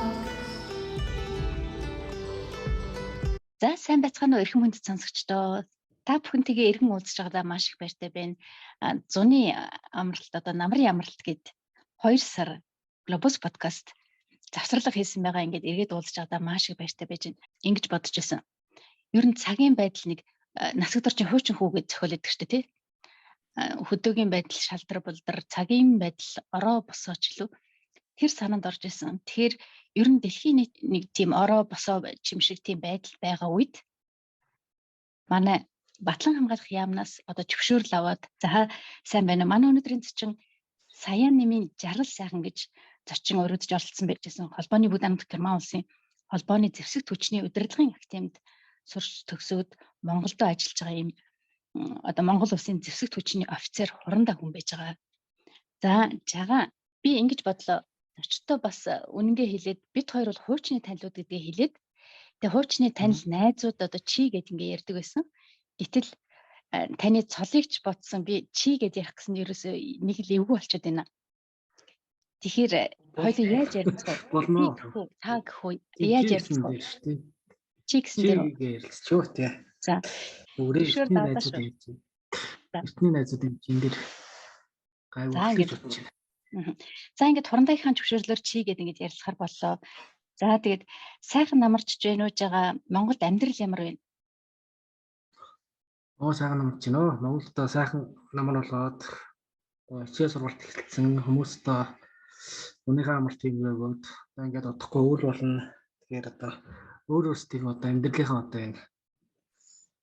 Podcast. За сайн байцгаана уу эрхэм хүндэт сонсогчдоо. Та бүхэнтэйгээ эргэн уулзж байгаадаа маш их баяртай байна. Зуны амралт одоо намрын амралт гэд 2 сар Globus podcast завсарлага хийсэн байгаа ингээд эргээд уулзж байгаадаа маш их баяртай байж байна. Ингэж бодож байсан. Ер нь цагийн байдал нэг насагдар чинь хуучин хүүгээд зохиол идэг штэ тий. Хөдөөгийн байдал шалдар булдар, цагийн байдал ороо босоо ч илүү тэр санаанд орж исэн. Тэгэхээр ер нь дэлхийн нийт нэг тийм ороо босоо чим шиг тийм байдал байгаа үед манай Батлан хамгаалах яамнаас одоо зөвшөөрөл аваад за сайн байна. Манай өнөөдрийн зочин Саян нэмийн жаргал сайхан гэж зочин уригдж оролцсон байж байсан. Холбооны бүгд амт Герман улсын холбооны зэвсэг түвшний удирдлагын академид сурч төгсөөд Монголдо ажиллаж байгаа юм одоо Монгол улсын зэвсэг түвшний офицер хурандаа хүн байж байгаа. За жага би ингэж бодлоо. Зочдтой бас үнэнгээ хэлээд бид хоёр бол хуучны танилуд гэдгээ хэлээд тэгээ хуучны танил найзууд одоо чи гэд ингээ ярьдаг байсан. Гэтэл таны цолыг ч бодсон би чи гэд ярих гэсэн нь ерөөсөө нэг л эвгүй болчиход байна. Тэгэхээр хоёлоо яаж ярилцах вэ? Болно. Та гэх үү? Яаж ярилцах вэ? Чи гэсэн дээр ярилцчих тий. За. Өөрөө эртний найзууд ярьж байна. Эртний найзууд юм чинь дээр гайгүй гэж бодож байна. За ингээд хурандаагийнхаа зөвшөөрлөөр чи гэд ингээд ярилцахар боллоо. За тэгээд сайхан намарч जैन ууж байгаа Монголд амьдрал ямар вэ? Оо сайхан намарч байна өө. Монголд одоо сайхан намар болоод хичээл сургалт эхэлсэн. Хүмүүс одоо өнийхөө амралтыг өгөөд одоо ингээд удахгүй өвөл болно. Тэгэхээр одоо өөр өөрсдийн одоо амьдралынхаа одоо энэ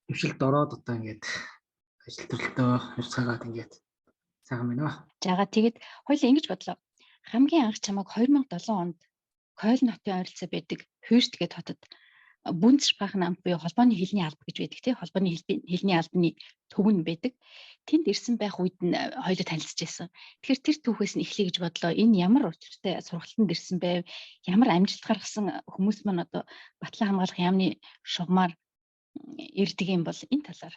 хөвшилд ороод одоо ингээд ажил төрөлтөө явцгаагаад ингээд сайхан байна. Жага тэгээд хоёлаа ингэж бодлоо. Хамгийн анх чамайг 2007 онд Кёльн хотын ойролцоо байдаг Хюрт гээд хотод Бундсшпрахен амт буюу холбооны хэлний алба гэж байдаг тий холбооны хэлний албаны төв нь байдаг. Тэнд ирсэн байх үед нь хоёулаа танилцж байсан. Тэгэхээр тэр түүхээс нь эхлэе гэж бодлоо. Энэ ямар учиртай сургалтанд ирсэн байв? Ямар амжилт гаргасан хүмүүс маань одоо Батлан хамгаалах яамны шугамар ирдэг юм бол энэ талаар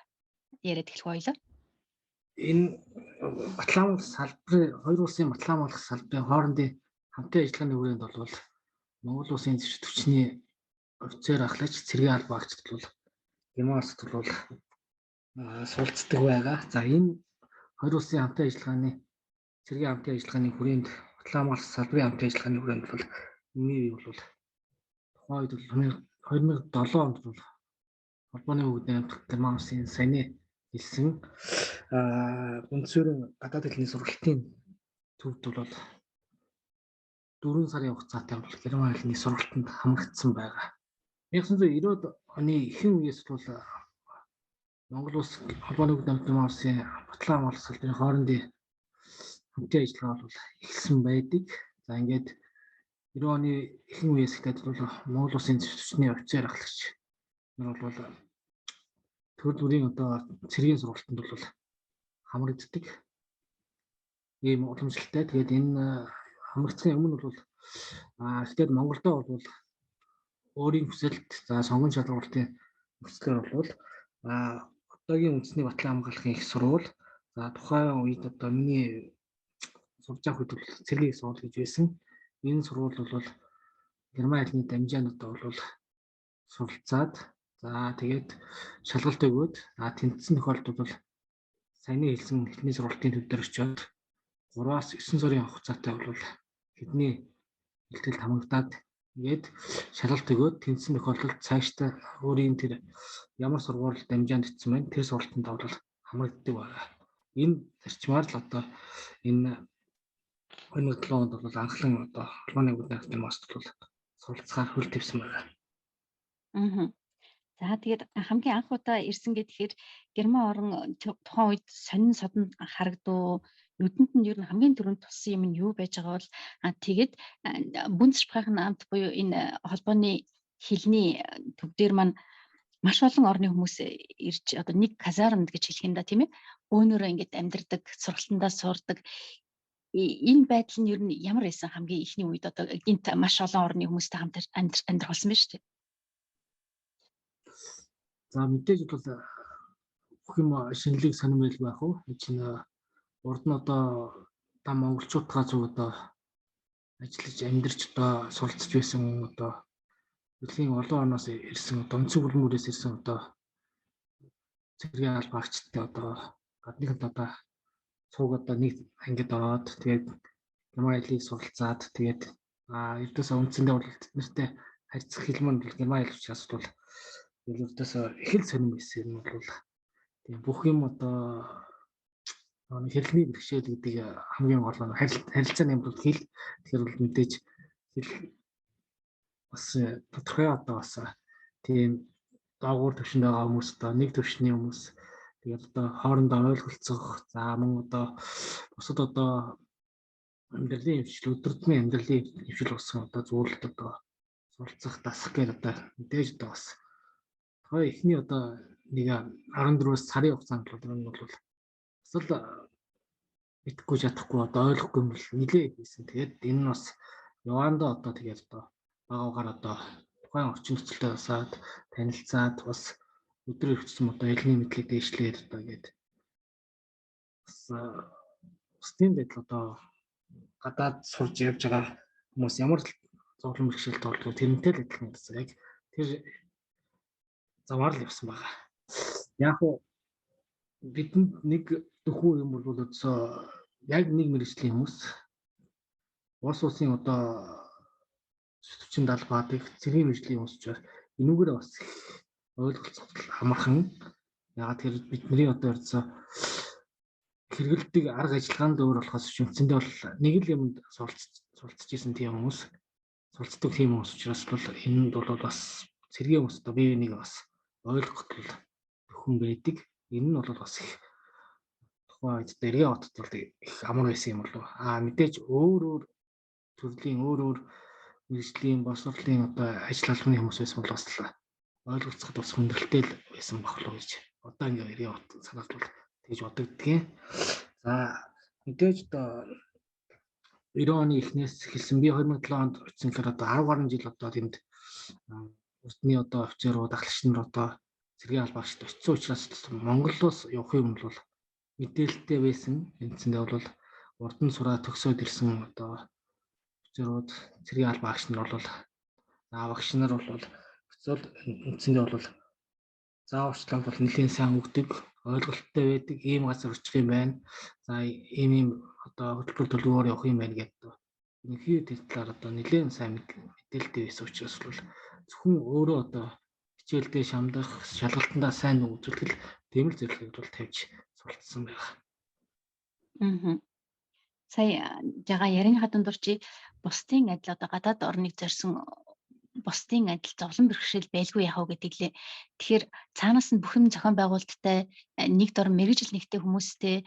яриад эхлэх хоёлаа. Энэ Батлан хамгаалах салбарын хоёр улсын Батлан хамгаалах салбарын хоорондын хамтын ажиллагааны хүрээнд бол Монгол улсын зэвсэг түвшний офицер ахлаач цэргийн алба агчид бол Герман улсад бол суралцдаг байгаа. За энэ хоёр улсын хамтын ажиллагааны цэргийн хамтын ажиллагааны хүрээнд Батлан хамгаалах салбарын хамтын ажиллагааны хүрээнд бол миний бол тухайн үед бол 2007 онд бол холбооны бүгд найрамдах Герман улсын саяны хэлсэн үндсүүрэн гадаад хэлний сургалтын төвд бол 4 сарын хугацаатай бол герман хэлний сургалтанд хамрагдсан байгаа. 1990-ад оны ихэнх үеэс бол Монгол улс холбооны бүгд найрамдах Герман улсын Батлан хамгаалах салбарын хоорондын хамтын ажиллагаа бол эхэлсэн байдаг. За ингээд 90 оны ихэнх үеэс эхлээд бол Монгол улсын зэвсэгчний офицер ахлагч нар бол төр бүрийн одоо цэргийн сургалтанд бол хамрагддаг ийм уламжлалтай. Тэгээд энэ хамрагдсаны өмнө бол эхлээд Монголдо бол өөрийн хүсэлт за сонгон шалгуултын нөхцлөөр бол одоогийн үндэсний батлан хамгаалахын их сургууль за тухайн үед одоо миний сурж явах үед бол цэргийн их сургууль гэж байсан. Энэ сургууль бол герман хэлний дамжаанд одоо бол суралцаад за тэгээд шалгалт өгөөд тэнцсэн тохиолдолд бол саяны хэлсэн хэлний сургалтын төв дээр очиод 3-аас 9 сарын хугацаатай бол хэлний бэлтгэлд хамрагдаад ингээд шалгалт өгөөд тэнцсэн тохиолдолд цаашдаа өөрийн тэр ямар сургууль дамжаанд итсэн байна тэр сургалтанд бол хамрагддаг байна. Энэ зарчмаар л одоо энэ 2007 онд бол анхлан одоо холбооны бүгд найрамдах маст бол суралцахаар хөл тавьсан байна. За тэгээд хамгийн анх удаа ирсэн гэхээр Герман орн тухайн үед сонин содон харагдуу нүдэнд нь ер нь хамгийн түрүүнд туссан юм нь юу байж байгаа бол тэгээд Бундсшпрахен амт буюу энэ холбооны хэлний төв дээр маань маш олон орны хүмүүс ирж одоо нэг казармд гэж хэлэх юм да тийм ээ. Бөөнөрөө ингээд амьдардаг, сургалтандаа сурдаг. Энэ байдал нь ер нь ямар байсан хамгийн эхний үед одоо гинт маш олон орны хүмүүстэй хамт амьдрах болсон байна шүү дээ. За мэдээж бол бүх юм шинэлэг сонирн байл байх уу? Энэ чинь урд нь одоо та монголчуудгаа зүг одоо ажиллаж амьдарч одоо суралцж байсан одоо дэлхийн олон орноос ирсэн одоо өнцөг бүлмөрөөс ирсэн одоо цэргийн албаагчтай одоо гадныханд одоо цуг одоо нэг ангид ороод тэгээд герман хэлийг суралцаад тэгээд ердөөсөө үндсэндээ бол тэд нартай харьцах хэл маань бол герман хэл учраас бол ердөөсөө их л сонирн байсан юм бол тийм бүх юм одоо хэлний бэрхшээл гэдэг хамгийн гол нь харилцааны юм бол хэл. Тэгэхээр бол мэдээж хэл бас тодорхой одоо бас тийм доогуур түвшинд байгаа хүмүүс одоо нэг түвшний хүмүүс тэгээд одоо хоорондоо ойлголцох, за мөн одоо бусад одоо амьдралын хвшил, өдөр тутмын амьдралын хвшил болсон одоо зүйлд одоо суралцах, дасах гэдэг одоо мэдээж одоо бас тухайн эхний одоо нэг 14 сарын хугацаанд бол энэ бол бас л мэдэхгүй чадахгүй одоо ойлгохгүй юм бол нилээ хийсэн. Тэгээд энэ нь бас явандаа одоо тэгээд одоо бага багаар одоо тухайн орчин нөхцөлтэй басаад танилцаад бас өдөр ирсэн одоо хэлний мэдлэг дээшлээд одоо ингээд бас бусдын байдал одоо гадаад сурж явж байгаа хүмүүс ямар зовлон бэрхшээлд ордог тэрнтэй л адилхан гэсэн. Яг тэр замаар л явсан байгаа. Яг уу бидэнд нэг дөхүү юм бол өдсөө яг нэг мэргэжлийн хүмүүс улс улсын одоо түвшинд албаадаг цэргийн мэргэжлийн хүмүүс ч энүүгээр бас ойлголцох амархан. Яагаад тэр бидний одоо ердсөө хэрэглэдэг арга ажиллагаанд өөр болохоос ч үндсэндээ бол нэг л юмд суралцж исэн тийм хүмүүс суралцдаг тийм хүмүүс учраас бол энэнд бол бас цэргийн хүмүүс одоо бие биенийг бас ойлгоход бол зөвхөн байдаг. Энэ нь бол бас их тухайн үед эргээ хотод бол их амар байсан юм болов. Аа мэдээж өөр өөр төрлийн өөр өөр мэргэжлийн боловсролын одоо ажил албаны хүмүүс байсан бол бас ойлголцоход бас хүндрэлтэй л байсан баг л гэж одоо ингээ эргээ хот санаад бол тэгж бодогдгийн. За мэдээж одоо 90 оны эхнээс эхэлсэн, би 2007 онд очсон гэхээр одоо 10 гаруй жил одоо тэнд урдны одоо офицерууд, ахлагч нар одоо цэргийн албаагчд очсон учраас Монголоос явахын өмнө бол мэдээлэлтэй байсан. Үндсэндээ бол урд нь сураа төгсөөд ирсэн одоо офицерууд, цэргийн албаагч нар бол багш нар бол офицер үндсэндээ бол зааварчилгааг бол нэлээн сайн өгдөг, ойлголттой байдаг, ийм газар очих юм байна. За ийм ийм одоо хөтөлбөр төлөвөөр явах юм байна гэдэг. Ерөнхий тэр талаар одоо нэлээн сайн мэдээлэлтэй байсан учраас бол зөвхөн өөрөө одоо хичээлдээ шамдах, шалгалтандаа сайн үзүүлэх тийм л зэрлэгийг бол тавьж суралцсан байх. Аа. Сая жага ярианыхаа дундуур чи бусдын адил одоо гадаад орныг зорьсон бусдын адил зовлон бэрхшээл байлгүй яах вэ гэдэг лээ. Тэгэхээр цаанаас нь бүх юм зохион байгуулалттай нэг дор мэргэжил нэгтэй хүмүүстэй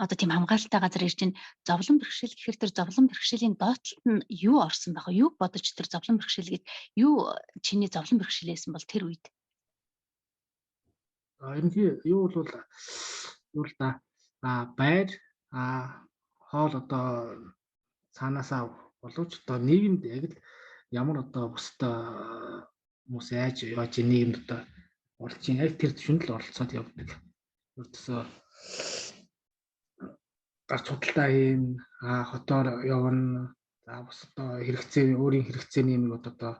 одоо тийм хамгаалалттай газар ирж чинь зовлон бэрхшээл гэхэр тэр зовлон бэрхшээлийн доод талд нь юу орсон байх вэ? Юу бодож тэр зовлон бэрхшээл гээд юу чиний зовлон бэрхшээл байсан бол тэр үед? Ерөнхий юу бол юу л да байр хоол одоо цаанаасаа боловч одоо нийгэмд яг л ямар одоо бусад хүмүүс яаж яаж нийгэмд одоо оролцож яг тэр түвшинд л оролцоод явдаг. Ердөөсөө гарч худалдаа хийн, хотоор явна. За бус одоо хэрэгцээ өөрийн хэрэгцээний юмыг одоо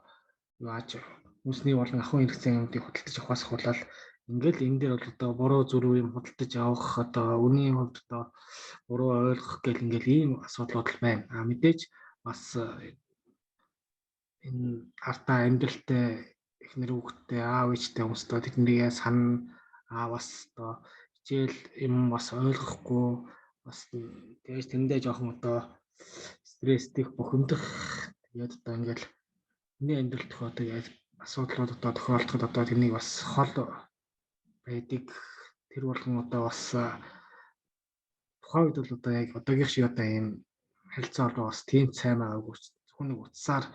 юу ааж хүмүүсний болон ахуйн хэрэгцээний юмыг худалдаж авахаас хулаад ингээл энэ дээр бол одоо буруу зүрх юм худалдаж авах одоо үнийн хувьд одоо буруу ойлгох гэл ингээл ийм асуудлууд л байна. А мэдээж бас энэ артаа амьдралтай эхнэр хүүхэдтэй аав ээжтэй хүмүүстэй тэднийг санана бас одоо хичээл юм бас ойлгохгүй бас тэгэж тэндээ жоохон одоо стресстэх бухимдах тэгээд одоо ингээл миний амьдрал тохиолдог асуудлууд одоо тохиолдоход одоо тэрнийг бас хол байдаг. Тэр болгон одоо бас тухайн үед бол одоо яг одоогийн шиг одоо ийм харилцаа холбоо бас тийм сайн байгаагүй зөвхөн нэг утсаар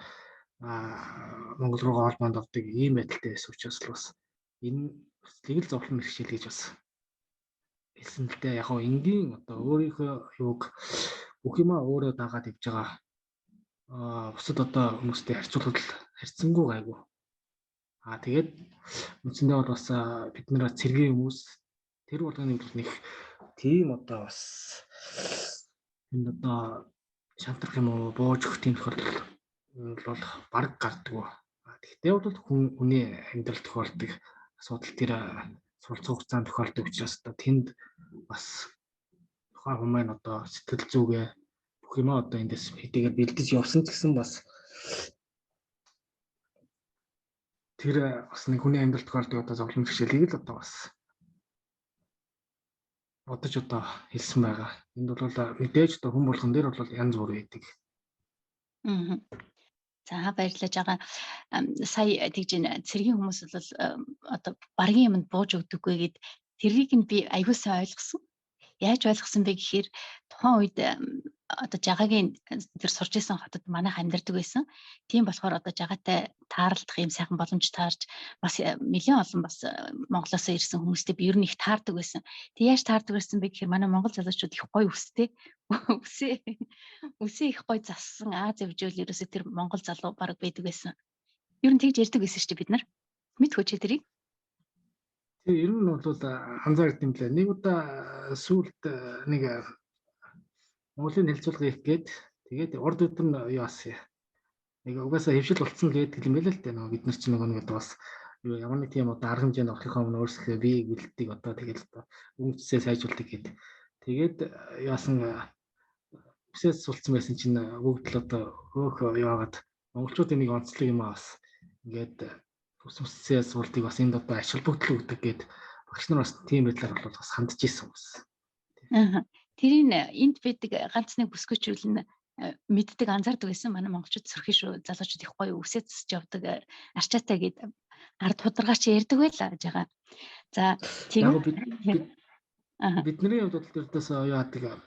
Монгол руугаа холбоонд авдаг ийм байдалтай байсан учраас л бас энэ тэгэл зовлон бэрхшээл гэж бас хэлсэн л дээ. Яг хоо энгийн одоо өөрийнхөө юуг бүх юмаа өөрөө дагаад явж байгаа бусад одоо хүмүүстэй харьцуулбал харьцангуй гайгүй. Тэгээд үндсэндээ бол бас бид нар цэргийн хүмүүс тэр болгоны бол нэг тийм одоо бас энд одоо шантрах юм уу, бууж өгөх тийм тохиолдол бол бараг гардаг. Тэгэхдээ бол хүний амьдрал тохиолдог асуудал тэр суралцах хугацаанд тохиолдог учраас одоо тэнд бас тухайн хүн маань одоо сэтгэл зүгээ бүх юмаа одоо эндээс хэдийгээр бэлдэж явсан ч гэсэн бас тэр бас нэг хүний амьдрал тохиолдог одоо зовлон бэрхшээлийг л одоо бас бодож одоо хэлсэн байгаа. Энд бол мэдээж одоо хүн болгон дээр бол янз бүр байдаг. За, баярлалаа жага. Сая тэгж энэ цэргийн хүмүүс бол одоо баргийн юмд бууж өгдөггүй гэд тэрийг нь би аягүй сайн ойлгосон. Яаж ойлгосон бэ гэхээр тухайн үед одоо жагагийн тэр сурч исэн хотод манайх амьдардаг байсан. Тийм болохоор одоо жагаатай тааралдах юм сайхан боломж таарч бас нэлээд олон бас Монголоос ирсэн хүмүүстэй би ер нь их таардаг байсан. Тэг яаж таардаг байсан бэ гэхээр манай монгол залуучууд их гоё үстэй. Үсээ их гоё зассан Аз явжуул ерөөсөө тэр монгол залуу бараг байдаг байсан. Ер нь тэгж ярьдаг байсан шүү дээ бид нар. Мэдхүү чи тэрийг? Тэг ер нь бол анзаард юм лээ. Нэг удаа сүүлд нэг Монголын хэлцүүлэг хийх гээд тэгээд урд өдөр нь юу асан. Нэг угаасаа хэвшил болцсон л гэдэг юм байл л дээ. Нөгөө бид нар чинь нөгөө нэг бас юу ямар нэг тийм одоо арга хэмжээнд орохынхоо өмнө өөрсдөө биеийг бэлддэг одоо тэгэл одоо өнгөцсөө сайжруулдаг гээд. Тэгээд яасан үсээс сулцсан байсан чинь бүгд л одоо хөөх яагаад монголчуудын нэг онцлог юм аа бас ингээд ус үсээ суултыг бас энд одоо ач холбогдол өгдөг гээд багш нар бас тийм байдлаар бол бас хандж исэн бас. Аа. Тэрийг энд байдаг ганц нэг бүсгүйчүүл нь мэддэг анзаардаг байсан. Манай монголчууд сөрхий шүү залуучууд их гоё үсээ засч явдаг арчаатай гээд ард хударгаач ярьдаг байлаа гэж байгаа. За тийм бидний хувьд бол тэрдээс юу яадаг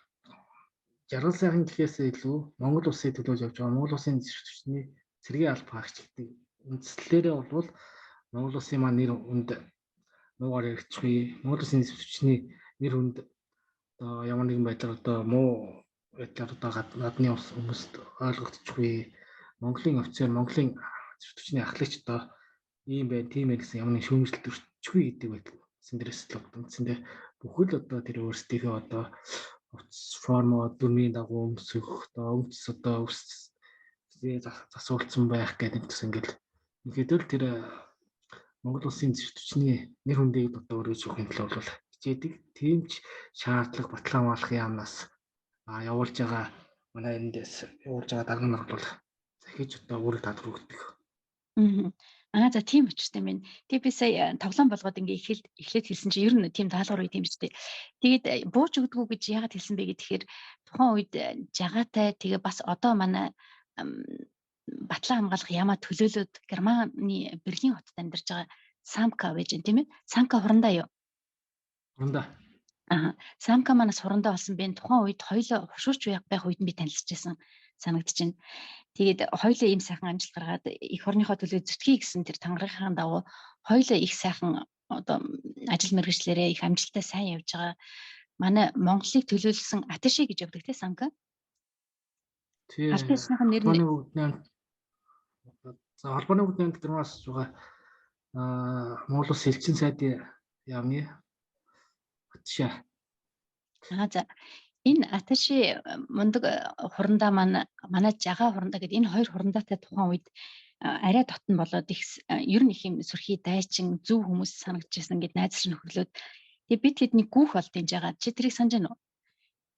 жаргал сайхан гэхээсээ илүү Монгол улсын төлөө явж байгаа Монгол улсын зэвсэгчний цэргийн алба хаагч гэдэг үндслээрээ бол Монгол улсын маань нэр хүнд муугаар яригдчихвээ. Монгол улсын зэвсэгчний нэр хүнд одоо ямар нэгэн байдлаар одоо муу байдлаар одоо гадны улс хүмүүст ойлгогдчихвээ. Монголын офицер, Монголын зэвсэгчний ахлагч одоо ийм байна, тийм ээ гэсэн ямар нэгэн шүүмжлэлт өртчихвээ гэдэг байдал. Үндсэн дээрээс л үндсэндээ бүхэл одоо тэр өөрсдийнхөө одоо хувцас формо дүрмийн дагуу өмсөх одоо өнгөц одоо өвс засуулсан байх гэдэг гэсэн ингээл ерөнхийдөө л тэр Монгол улсын зэвсэгчний нэр хүндийг одоо өргөж өгөхийн төлөө бол хичээдэг. Тийм ч шаардлага Батлан хамгаалах яамнаас явуулж байгаа манай эндээс явуулж байгаа дарга нар бол захиж одоо үүрэг даатгал өгдөг. Аа за тийм учиртай мэн. Тэгээ би сая тоглоом болгоод ингээ эхлээд хэлсэн чинь ер нь тийм даалгавар үе тийм ч дээ. Тэгээд бууж өгдөггүй гэж яагаад хэлсэн бэ гэхээр тухайн үед жагаатай тэгээ бас одоо манай Батлан хамгаалах яамаа төлөөлөөд Германы Берлин хотод амьдарч байгаа Самка байж гэн тийм ээ. Самка хурандаа юу? Хурандаа. Аа, Самка манаас хурандаа болсон бэ. Тухайн үед хоёулаа хушуурч байх үед нь би танилцж байсан санагдаж байна. Тэгээд хоёулаа ийм сайхан амжилт гаргаад эх орныхоо төлөө зүтгэе гэсэн тэр тангарахын дагуу хоёулаа их сайхан одоо ажил мэргэжлэрээ их амжилттай сайн явж байгаа. Манай Монголыг төлөөлсөн Аташи гэж явдаг те Самка. Тийм. Холбооны нэр нь за холбооны бүгд найрамд Германаас байгаа Монгол улс элчин сайдын яамны Атшаа. Аа за энэ Аташи мундаг хурандаа маань манай жагаа хурандаа гэдэг энэ хоёр хурандаатай тухайн үед арай дотн болоод их ер нь их юм сөрхий дайчин зөв хүмүүс санагдчихсан гэд найз шиг нөхөрлөөд тэгээ бид тэдний гүүх болд энэ жагаа чи тэрийг санаж байна уу?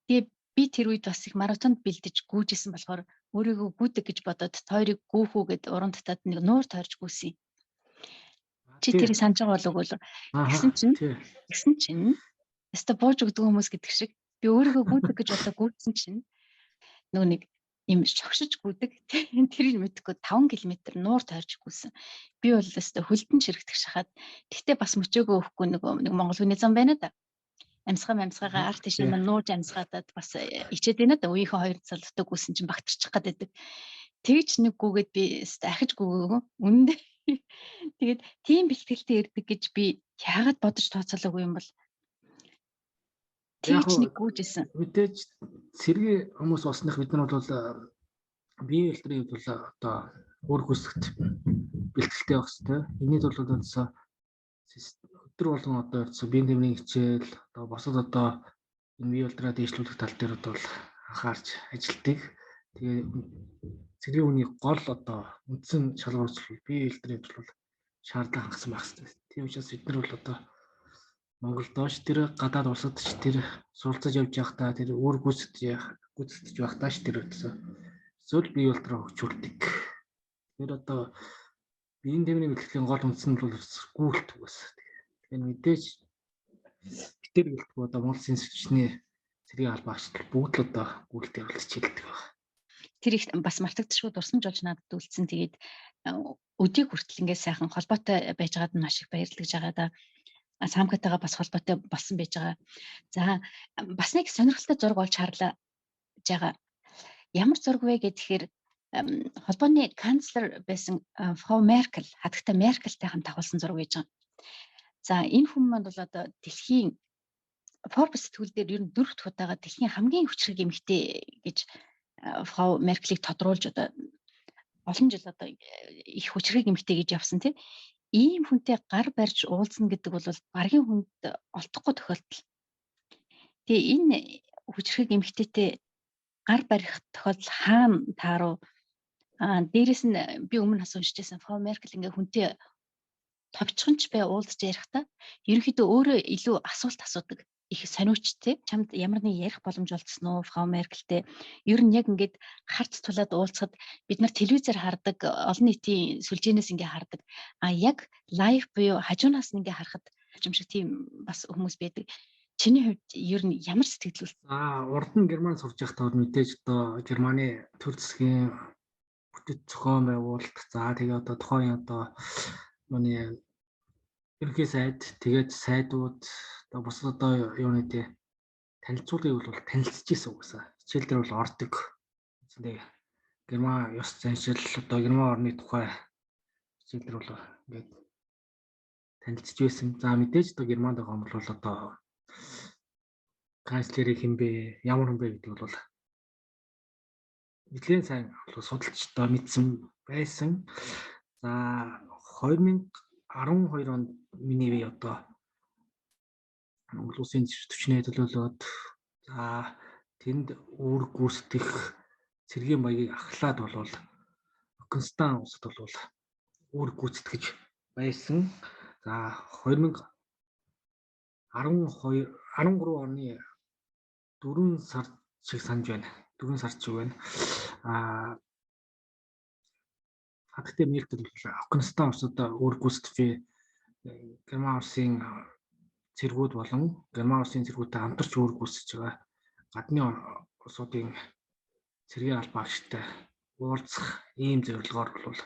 Тэгээ би тэр үед бас их маратонд бэлдэж гүйжсэн болохоор өөрийгөө гүйдэг гэж бодоод тойрыг гүүх үү гэд уран татаад нэг нуур тойрж гүйсэн. Чи тэрийг санаж байгаа болов уу? Тэгсэн чинь өстө бууж өгдөг хүмүүс гэдэг шиг би өөрийгөө гүйдэг гэж бодоо гүйцсэн чинь нөгөө нэг юм шогшиж гүйдэг. Тэрийг мэдэхгүй 5 км нуур тойрж гүйсэн. Би бол өстө хөлдөн чирэгдэх шахаад тэгтээ бас мөчөөгөө өгөхгүй нөгөө нэг монгол хүний зам байна да. Амьсгаа арт тийш юм нууж амьсгаадад бас ичээд байна да. Үеийнхээ хоёр залуутай гүйсэн чинь багтарчих гад байдаг. Тэгж нэг гүгээд би өстө ахиж гүгээгөө. Үнэндээ. Тэгээд тийм бэлтгэлтэй ирдэг гэж би яагаад бодож тооцоолоогүй юм бол тэгж нэг гүйжсэн. Мэдээж сэргийн хүмүүс болсных бид нар бол бие хэлтрийн хувьд бол одоо өөр хүсэгт бэлтгэлтэй байх хэрэгтэй. Энэний тулд одоо өдөр болгон одоо биеийн тэмрийн хичээл одоо босод одоо энэ бие хэлтрээ дээшлүүлэх тал дээр одоо бол анхаарч ажилладаг. Тэгээ цэргийн үний гол одоо үндсэн шалгуур бие хэлдрийн хувьд бол шаардлага хангасан байх хэрэгтэй. Тийм учраас бид нар бол одоо Монгол доош тэр гадаад улсад ч тэр суралцаж явж байхдаа тэр өөр гүйцэтгэж байхдаа ч тэр өдсөн эсвэл бие хэлдрээ хөгжүүлдэг. Тэр одоо биеийн тэмний бэлтгэлийн гол үндсэн нь бол гүйлт үгээс. Тэгэхээр мэдээж битэр гэлтгүй одоо Монгол Улсын сүлжээний цэргийн албан агчид бүгд л одоо гүйлт явуулж хичээлдэг байна. Тэр их бас мартагдчихгүй дурсамж болж надад үлдсэн. Тэгээд өдийг хүртэл ингээд сайхан холбоотой байж байгаад нь маш их баярлаж байгаа да. Самкатайгаа бас холбоотой болсон байж байгаа. За бас нэг сонирхолтой зураг олж харлаа жага. Ямар зураг вэ гэхээр холбооны канцлер байсан Фрау Меркель, хатагтай Меркельтэй хамт авахулсан зураг байж байгаа. За энэ хүн маань бол одоо дэлхийн Forbes сэтгүүл дээр ер нь дөрөв дэх удаага дэлхийн хамгийн хүчрхэг эмэгтэй гэж Фрау Меркелийг тодруулж одоо олон жил одоо их хүчрхэг эмэгтэй гэж явсан тийм. Ийм хүнтэй гар барьж уулзна гэдэг бол баргийн хүнд олдохгүй тохиолдол. Тэгээ энэ хүчрхэг эмэгтэйтэй гар барих тохиолдол хаана таарав? Дээрэс нь би өмнө бас уншиж байсан Фрау Меркель ингээ хүнтэй товчхон ч бай уулзч ярихдаа ерөнхийдөө өөрөө илүү асуулт асуудаг их сониучтэй чамд ямар нэг ярих боломж олдсон уу Фрау Меркельтэй ер нь яг ингээд харц тулаад уулзахад бид нар телевизээр хардаг олон нийтийн сүлжээнээс ингээ хардаг а яг лайв буюу хажуунаас нь ингээ харахад юм шиг тийм бас хүмүүс байдаг. Чиний хувьд ер нь ямар сэтгэл үл? За урд нь Герман сурж байхдаа мэдээж одоо Германы төр засгийн бүтэц зохион байгуулалт за тэгээ одоо тухайн одоо юуны ерөнхий сайд тэгээд сайдууд одоо бусад одоо юуны тий танилцуулгыг бол танилцж ийсэн угаасаа. Хичээл дээр бол ордог. Үндсэндээ Герман ёс заншил одоо Герман орны тухай хичээл дээр бол ингээд танилцж байсан. За мэдээж одоо Германд байгаа юм бол одоо канцлерыг хэн бэ, ямар хүн бэ гэдэг бол нэлээд сайн судалж одоо мэдсэн байсан. За 2012 онд миний бие одоо Монгол Улсын түвшнээ төлөөлөөд за тэнд үүрэг гүйцэтгэх цэргийн маягийг ахлаад болвол Афганистан улсад бол үүрэг гүйцэтгэж байсан. За 2012 13 оны 4 сар шиг санаж байна. 4 сар шиг байна. Аа хатагтай Меркель бол Афганистан улсад үүрэг гүйцэтгэж Герман улсын цэргүүд болон Герман улсын цэргүүдтэй хамтарч үүрэг гүйцэтгэж байгаа гадны улсуудын цэргийн албан агчтай уулзах ийм зорилгоор бол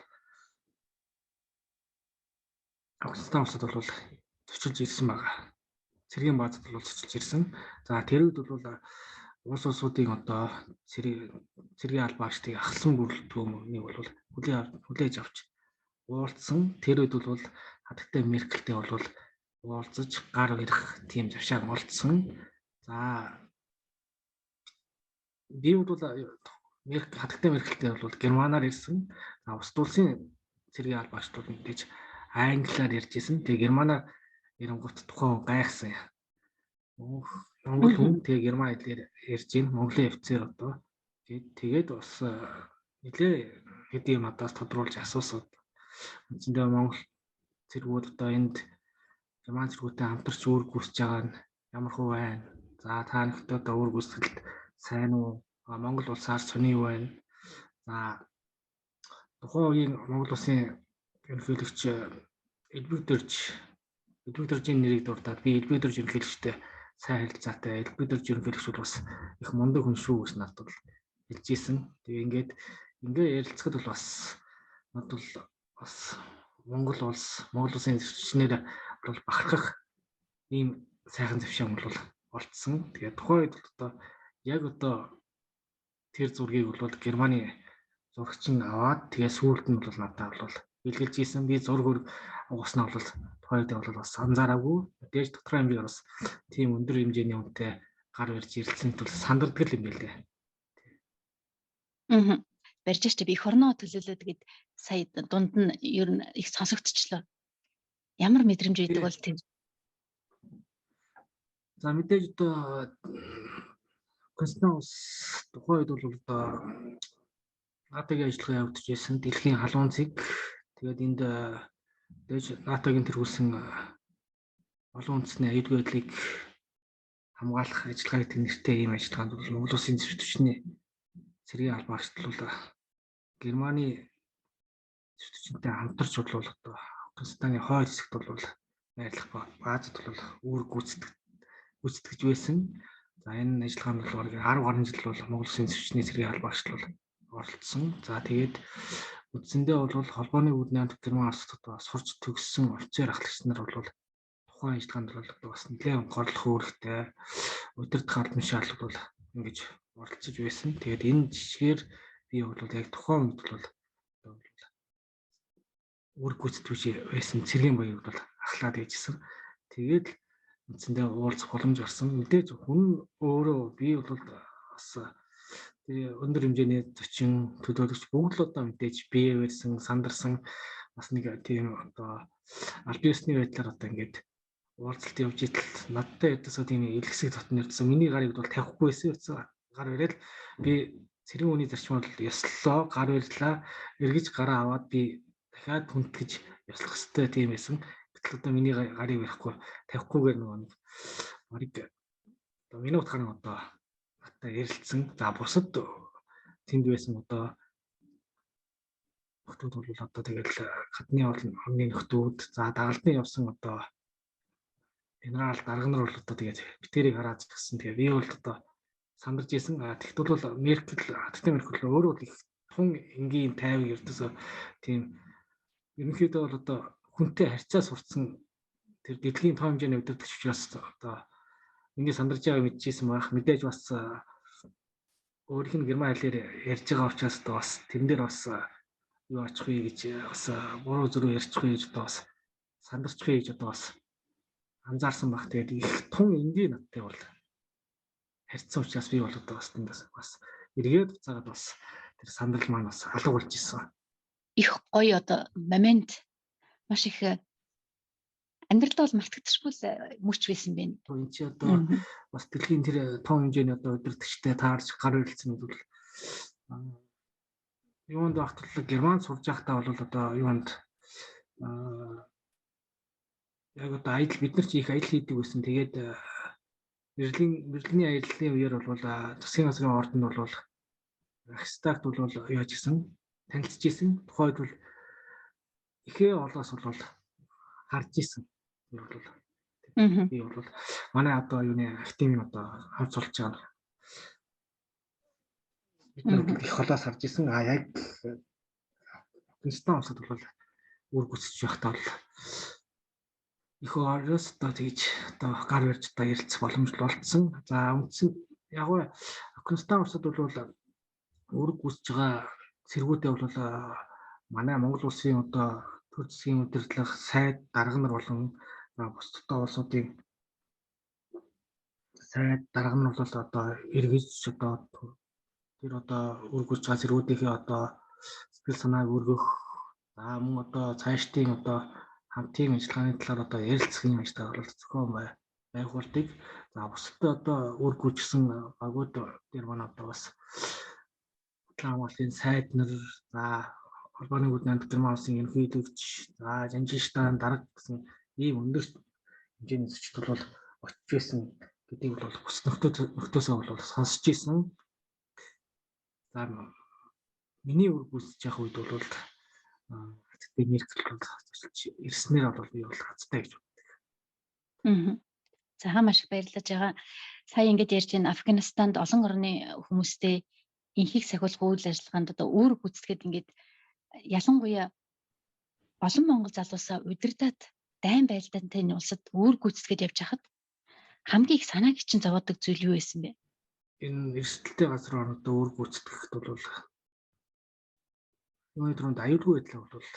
Афганистан улсад бол зочилж ирсэн байгаа. Цэргийн баазад бол зочилж ирсэн. За тэр үед бол улс улсуудын одоо цэргийн албан агчдыг ахлан бүрэлдэхүүнийг бол хүлээж авч уулзсан. Тэр үед бол хатагтай Меркельтэй бол уулзаж гар барих тийм завшааг олдсон. За би бол хатагтай Меркельтэй бол Германаар ирсэн. За бусад улсын цэргийн албан агчдууд мэдээж англиар ярьж исэн. Тэгээ германаар ярингуут тухайн гайхсан. Монгол хүн тэгээ герман хэлээр ярьж гин Монголын офицер одоо тэгээд бас нэлээ хэд юм надаас тодруулж асуусан. Үндсэндээ Монгол цэргүүд одоо энд герман цэргүүдтэй хамтарч үүрэг гүйцэж байгаа нь ямар хуу байна? За та нарт одоо үүрэг гүйцэтгэлд сайн уу? Монгол улсаар сони юу байна? За тухайн үеийн Монгол улсын ерөнхийлөгч Элбэг Дөржийн нэрийг дурдаад би Элбэг Дөрж ерөнхийлөгчтэй сайн харилцаатай, Элбэг Дөрж ерөнхийлөгч бол бас их мундаг хүн шүү гэж надад бол хэлж исэн. Тэгээ ингээд ингээ ярилцахад бол бас надад бол бас Монгол улс, Монгол улсын зөрчнээр бол бахархах ийм сайхан завшаан бол олдсон. Тэгээ тухайн үед одоо яг одоо тэр зургийг бол Германы зурагчин аваад тэгээ сүүлд нь бол надад бол бэлгэлж исэн. Би зураг угаснаа бол тухайн үед бол бас анзаараагүй. Мэдээж тодорхой хэмжээгээр бас тийм өндөр хэмжээний үнэтэй гар барьж ирэлцэн тул сандардаг юм байлээ. Аа. Барьж штэ би эх орноо төлөөлөөд гэд сая дунд нь ер нь их сонсогдчихлоо. Ямар мэдрэмж өгдөг бол тэр? За мэдээж одоо Константин улс тухайн үед бол одоо НАТО-гийн ажиллагаа явагдаж байсан дэлхийн халуун цэг. Тэгээд энд дэж НАТО-гийн тэргүүлсэн олон үндэсний аюулгүй байдлыг хамгаалах ажиллагаа гэдэг нэртэй ийм ажиллагаанд бол Монгол Улсын зэвсэг түвшний цэргийн албан агштал Германы зэвсэг түвшинтэй хамтарч бол одоо Афганистаны хойд хэсэгт бол найрлах баазад бол үүрэг гүйцэтгэж байсан. За, энэ ажиллагаанд бол бараг 10 гаруй жил бол Монгол Улсын зэвсэгчний цэргийн албан агштал бол оролцсон. За, тэгээд үндсэндээ бол холбооны үүдний хамт Герман улсад одоо сурч төгссөн офицер ахлагч нар бол тухайн ажиллагаанд бол одоо бас нэлээд горлох үүрэгтэй, удирдах албан тушаалд бол ингэж оролцож байсан. Тэгээд энэ жишгээр би бол яг тухайн үед бол үүрэг гүйцэтгэж байсан цэргийн багийг бол ахлаад байжсэн. Тэгээд үндсэндээ уулзах боломж гарсан. Мэдээж хүн өөрөө би бол бас тэр өндөр хэмжээний зочин төлөөлөгч бүгд л одоо мэдээж бие барьсан, сандарсан, бас нэг тийм одоо аль биесний байдлаар одоо ингээд уулзалт явж идэл надтай ядасаа тийм илгэсэг дотн ирсэн. Миний гарыг бол тавихгүй байсан. Ердөөсөө гар бариад би цэргийн үний зарчмаар ёслолоо, гар барьлаа, эргэж гараа аваад би дахиад хүндэтгэж ёслох ёстой тийм байсан. Гэтэл одоо миний гарыг барихгүй, тавихгүйгээр нөгөө нэг барыг одоо минут гарan одоо надтай ярилцсан. За, бусад тэнд байсан одоо нөхдүүд бол одоо тэгэл гадны орны нөхдүүд, за дагалдны явсан одоо генерал дарга нар бол одоо тэгээд битэрийг хараад згсэн. Тэгээ би бол одоо сандарч исэн. Тэгтэл бол Меркель, Хаттай Меркель өөрөө бол их тун энгийн, тайван, ердөөсөө тийм ерөнхийдөө бол одоо хүнтэй харьцаа сурцсан тэр дэлхийн тоо хэмжээний удирдагч учраас одоо миний сандарч байгааг мэдчихсэн байх. Мэдээж бас өөрийнх нь герман хэлээр ярьж байгаа учраас одоо бас тэрэн дээр бас юу ачих вэ гэж, бас буруу зүрүү ярьчих вэ гэж, одоо бас сандарчих вэ гэж одоо бас анзаарсан баг. Тэгээд их тун энгийн надтай бол харьцсан учраас би бол одоо бас тэндээс бас эргээд буцаагаад бас тэр сандрал маань бас алга болж исэн. Их гоё одоо момент, маш их амьдралдаа бол мартагдчихгүй л мөч байсан байна. Энэ чи одоо бас дэлхийн тэр том хэмжээний одоо удирдагчтай таарч гар хүрэлцэн бол юунд багтлаа Германд сурж байхдаа бол одоо юунд яг одоо аялал, бид нар чи их аялал хийдэг байсан. Тэгээд Берлиний аяллаа үеэр бол засгийн газрын ордонд бол Рейхстагт бол яаж гисэн танилцж исэн. Тухайд бол ихээ олоос бол харж исэн. Бол би бол манай одоо юуны академийн одоо хамт сурч байгаа бид нар их холоос харж исэн. А яг Афганистан улсад бол үр гүйцэж байхдаа бол их ороос одоо тэгж одоо гар барьж одоо ярилцах боломж болцсон. За, үндсэн яг нь Афганистан улсад бол үүрэг гүйцэж байгаа цэргүүдээ бол манай Монгол улсын одоо төр засгийн удирдлага, сайд дарга нар болон бусад одоо улсуудын сайд дарга нар бол одоо эргэж одоо тэр одоо үүрэг гүйцэж байгаа цэргүүдийнхээ одоо сэтгэл санааг өргөх, за мөн одоо цаашдын одоо хамтын ажиллагааны талаар одоо ярилцах юм ажиллагаа бол зохион байгуулдаг. За, бусдад одоо үүрэг гүйцсэн багууд дээр манай одоо бас судлаа хамгааллын сайд нар, за холбооны үүдний Герман улсын ерөнхийлөгч, за Жанжинштайн дарга гэсэн ийм өндөр хэмжээний зочид бол очиж байсан гэдгийг бол бус нөхдөөсөө бол сонсч ирсэн. За, миний үүрэг гүйцэж явах үед бол Хаттай Меркель бол зочилж ирснээр бол би бол хацтай гэж боддог. За, маш их баярлалаа жага. Сая ингэж ярьж байна, Афганистанд олон орны хүмүүстэй инхийг сахиулах үйл ажиллагаанд одоо үүрэг гүйцэтгэхэд ингээд ялангуяа олон монгол залуусаа удирдах дайн байлдаантай энэ улсад үүрэг гүйцэтгээд явж хахад хамгийн их санааг чинь зовоодог зүйл юу байсан бэ? Энэ эрсдэлтэй газар орнод үүрэг гүйцэтгэхэд бол юуны түрүүнд аюулгүй байдлаа бол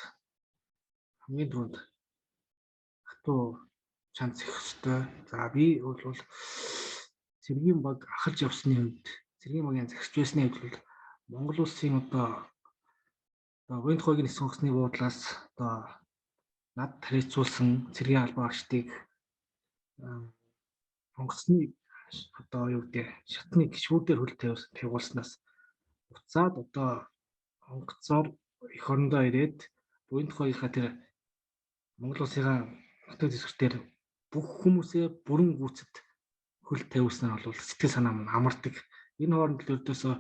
хамгийн түрүүнд хатуу чанс их өстой. За, би бол цэргийн баг ахалж явсны үед, цэргийн багийн захирч байсны үед бол Монгол улсын одоо Уянт хойгийн нисэх онгоцны буудлаас одоо над харьцуулсан цэргийн албан агчдыг онгоцны одоо юу гэдэг шатны гишгүүдээр хөл тавиулснаас буцаад одоо Онгоцоор эх орондоо ирээд буян тухайынхаа тэр Монгол улсынхаа нутаг дэвсгэр дээр бүх хүмүүсээ бүрэн гүйцэд хөл тавиулснаар бол сэтгэл санаа мань амардаг. Энэ хооронд л өрдөөсөө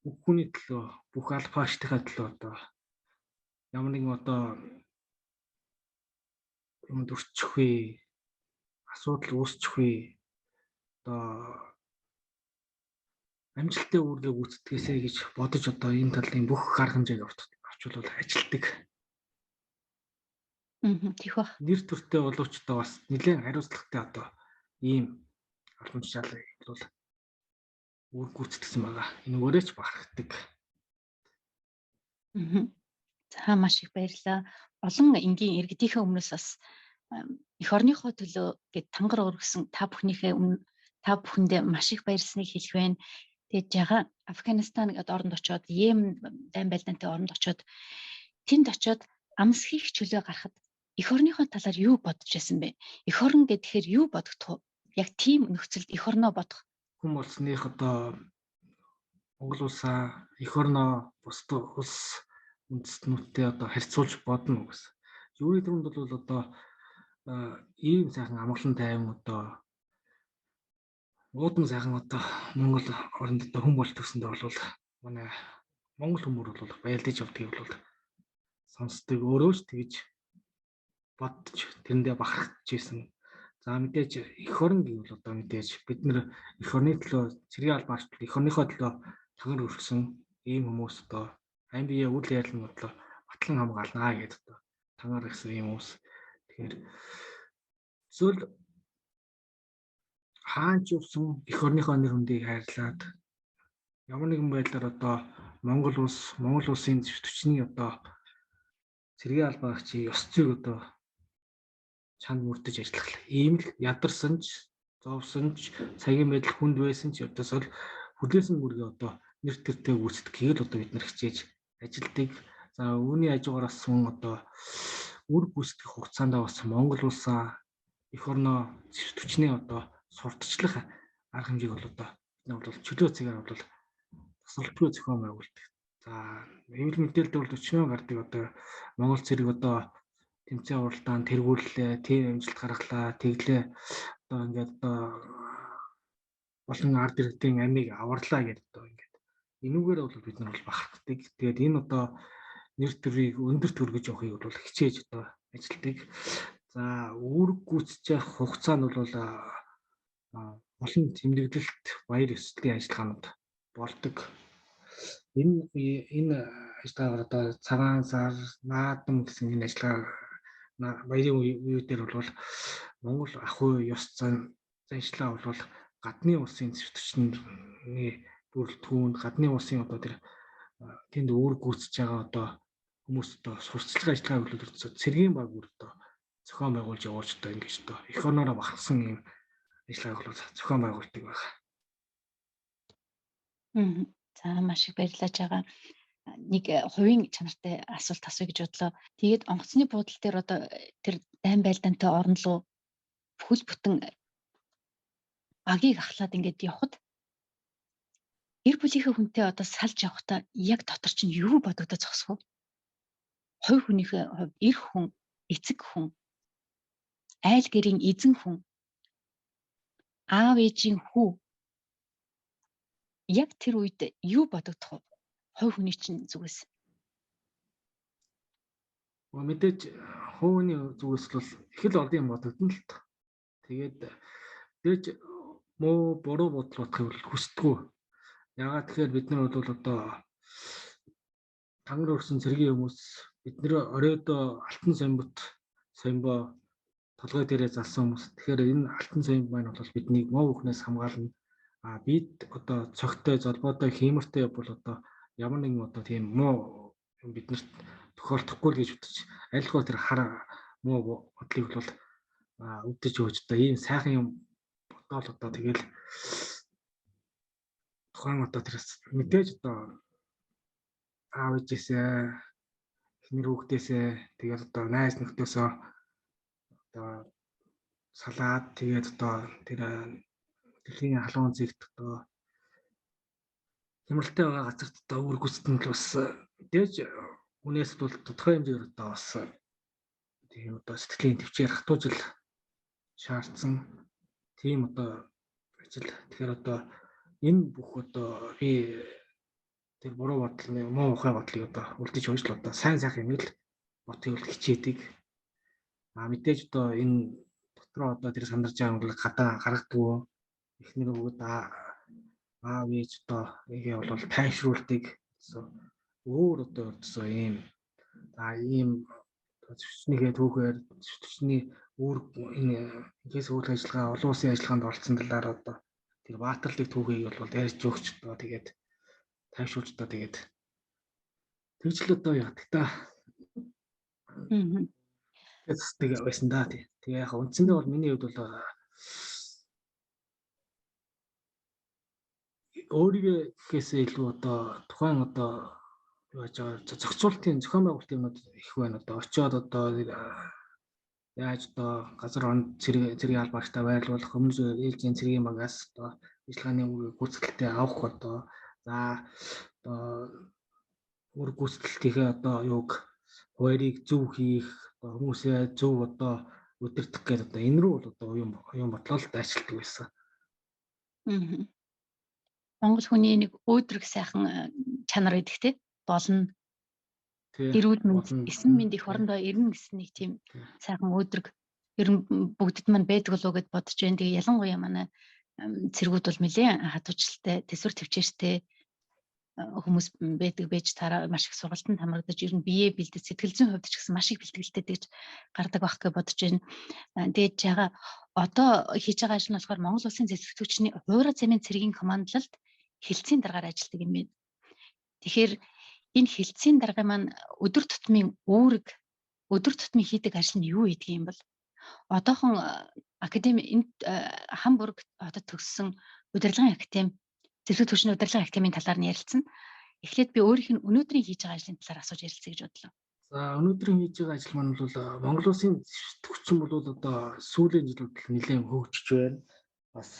бүх хүний төлөө, бүх алфаштынхаа төлөө одоо ямар нэгэн одоо юмд өрчих вэ, асуудал үүсчих вэ, одоо амжилттай үүргээ гүйцэтгээсэй гэж бодож одоо энэ талын бүх арга хэмжээг авчвал ажилтдаг. Тийх бах. Нэр төртэй боловч одоо бас нэлээд хариуцлагатай одоо ийм албан тушаалыг бол үүрэг гүйцэтгсэн байгаа. Энэ өөрөөч бахархдаг. За, маш их баярлалаа. Олон энгийн иргэдийнхээ өмнөөс бас эх орныхоо төлөө гэд тангар өргөсөн та бүхнийхээ өмнө та бүхэндээ маш их баярлсныг хэлэх байна. Тэгээд жага Афганистан гэдэг оронд очиод, Йемен дайн байлдаантай оронд очиод, тэнд очиод амсхийх чөлөө гарахад эх орныхоо талаар юу бодож байсан бэ? Эх орн гэхээр юу бодогдох вэ? Яг тийм нөхцөлд эх орноо бодох. Хүн болсных одоо Монгол улсаа, эх орноо бусад улс үндэстнүүдтэй одоо харьцуулж бодно гэсэн. Юуны түрүүнд бол одоо ийм сайхан амгалан тайван одоо уудан сайхан одоо Монгол оронд одоо хүн болж төрсөндөө бол манай Монгол хүмүүр бол баялдаж явдгийг бол сонсдог, өөрөө ч тэгж бодож тэрэндээ бахархаж ирсэн. За, мэдээж эх орн гэвэл одоо мэдээж бид нэр эх орны төлөө цэргийн албан арчлал эх орныхоо төлөө тагар өргөсөн ийм хүмүүс одоо ам бие үл ярьлан бодлоо батлан хамгаалнаа гэдэг одоо тагаар гэсэн ийм хүмүүс. Тэгэхээр зүйл хаач явсан эх орныхоо нэр хүндийг хайрлаад ямар нэгэн байдлаар одоо Монгол улс, Монгол улсын төчний одоо цэргийн албаагчийн ёс зүйг одоо чанд мөрдөж ажиллах. Ийм л ядарсан ч, зовсон ч, цагийн байдал хүнд байсан ч ердөөсөө л хүлээсэн үүргээ одоо нэр төртэй гүйцэтгэхийг л одоо бид нар хичээж ажилдаг. За, үүний хажуугаар бас мөн одоо үр гүйцэтгэх хугацаанд бас Монгол улсаа, эх орноо төчний одоо сурталчлах арга хэмжээг бол одоо бид нар бол чөлөө цагаар бол тасалбаргүй зохион байгуулдаг. За, хэвлэл мэдээлэлд бол 40 гардаг одоо Монгол цэрэг одоо тэмцээн уралдаан тэргүүллээ, тийм амжилт гаргалаа, тэглээ, одоо ингээд одоо олон ард иргэдийн амийг аварлаа гэдэг одоо ингээд энүүгээр бол бид нар бол бахархдаг. Тэгээд энэ одоо нэр төрийг өндөр төргөж явахыг бол хичээж одоо ажилтдаг. За, үүрэг гүйцэж явах хугацаа нь бол олон тэмдэглэлт, баяр ёслолын ажиллагаанууд болдог. Энэ ажиллагаагаар одоо цагаан сар, наадам гэсэн энэ ажиллагаа баярын үеүүдээр бол Монгол ах уу ёс заншлаа бол гадны улсын зэвсэгчний бүрэлдэхүүн, гадны улсын одоо тэр тэнд үүрэг гүйцэж байгаа одоо хүмүүс одоо сурталчилгаа ажиллагааг бол цэргийн баг бүр одоо зохион байгуулж явуулж одоо ингэж одоо эх орноороо бахархсан юм ажиллагааг бол зохион байгуулдаг байна. За, маш их баярлалаа жага. Нэг хувийн чанартай асуулт асууя гэж бодлоо. Тэгээд онгоцны буудал дээр одоо тэр дайн байлдаантай орон руу бүхэл бүтэн багийг ахлаад ингээд явхад гэр бүлийнхээ хүнтэй одоо салж явахдаа яг дотор чинь юу бодогдож зогсох вэ? Хувь хүнийхээ хувьд эр хүн, эцэг хүн, айл гэрийн эзэн хүн, аав ээжийн хүү яг тэр үед юу бодогдох вэ? Хувь хүний чинь зүгээс. Мэдээж хувийн зүгээс бол их л олон юм бодогдно л та. Тэгээд мэдээж муу буруу бодол бодохыг бол хүсдэггүй. Яагаад тэгэхээр бид нар бол одоо тангар өрсөн цэргийн хүмүүс, бид нэр оройдоо алтан сомбот сомбо толгой дээрээ залсан хүмүүс. Тэгэхээр энэ алтан сомбо маань бол биднийг муу бүхнээс хамгаална. А бид одоо цогтой, золбоотой, хиймэртэй бол одоо ямар нэгэн одоо тийм муу юм биднэрт тохиолдохгүй л гэж бодож айлхаа тэр хар муу бодлыг бол өвдөж өгч одоо ийм сайхан юм бодоол одоо тэгэл тухайн одоо тэр мэдээж одоо аав ээжээсээ, эхнэр хүүхдээсээ, тэгээд одоо найз нөхдөөсөө одоо салаад, тэгээд одоо тэр дэлхийн халуун зэгт одоо Хямралтай байгаа газарт одоо үүрэг гүйцэтгэл нь бас мэдээж үнээс бол тодорхой хэмжээгээр одоо бас тийм одоо сэтгэлийн төвчээр хатуужил шаардсан тийм одоо ажил. Тэгэхээр одоо энэ бүх одоо би тэр буруу бодол, муу ухаан бодлыг одоо үлдээж хойш л одоо сайн сайхан юм л ботыг бол хичээдэг. А мэдээж одоо энэ дотроо одоо тэр сандарч байгаа юм бол гадаа гаргадаггүй. Эхнэр өгөөд аав ээж одоо нэгээ бол тайвшруулдаг. Өөр одоо ердөөсөө ийм за ийм зөрчнийхээ түүхээр зөрчний үүрэг энэ ингээс үйл ажиллагаа олон улсын ажиллагаанд оролцсон талаар одоо тэр баатарлыг түүхийг бол ярьж өгч одоо тэгээд тайвшруулж одоо тэгээд тэгж л одоо яадаг та. Тэгээд байсан да тий. Тэгээ яг үндсэндээ бол миний хувьд бол өөрийгөө гэхээсээ илүү одоо тухайн одоо юу яаж байгаа зохицуултын зохион байгуулалтын юмнууд их байна. Одоо очиод одоо яаж одоо газар онд цэрэг цэргийн албаагчтай байрлуулах, өмнө ээлжийн цэргийн багаас одоо ажиллагааны үүрэг гүйцэтгэлтэй авах одоо за одоо үүрэг гүйцэтгэлтийнхээ одоо юуг хуваарийг зөв хийх, одоо хүмүүсээ зөв одоо удирдах гэдэг одоо энэ рүү бол одоо уян бодлоо л дайчилдаг байсан. Монгол хүний нэг өөдрөг сайхан чанар байдаг те болно. Эрүүл мэнд, эсэн мэнд их орондоо ирнэ гэсэн нэг тийм сайхан өөдрөг ер нь бүгдэд маань байдаг болов уу гэд бодож байна. Тэгээ ялангуяа манай цэргүүд бол нэлээд хатуучлалтай, төсвөр төвчээртэй хүмүүс байдаг байж тараа маш их сургалтанд хамрагдаж ер нь бие бэлдэж сэтгэл зүйн хувьд ч гэсэн маш их бэлтгэлтэй гэж гардаг байх гэж бодож байна. Тэгээд жага одоо хийж байгаа ажил нь болохоор Монгол Улсын зэвсэг хүчний хуурай замын цэргийн командлалд хэлтсийн даргаар ажилладаг юм байна. Тэгэхээр энэ хэлтсийн даргын маань өдөр тутмын үүрэг, өдөр тутмын хийдэг ажил нь юу гэдэг юм бол? Одоохон академи энд Хамбург хотод төгссөн удирдлагын академи, зэвсэг түвшний удирдлагын академийн талаар нь ярилцсан. Эхлээд би өөрийнх нь өнөөдрийн хийж байгаа ажлын талаар асууж ярилцъя гэж бодлоо. За өнөөдрийн хийж байгаа ажил маань бол Монгол Улсын зэвсэг хүчин бол одоо сүүлийн жилүүд нэлээд хөгжиж байна. Бас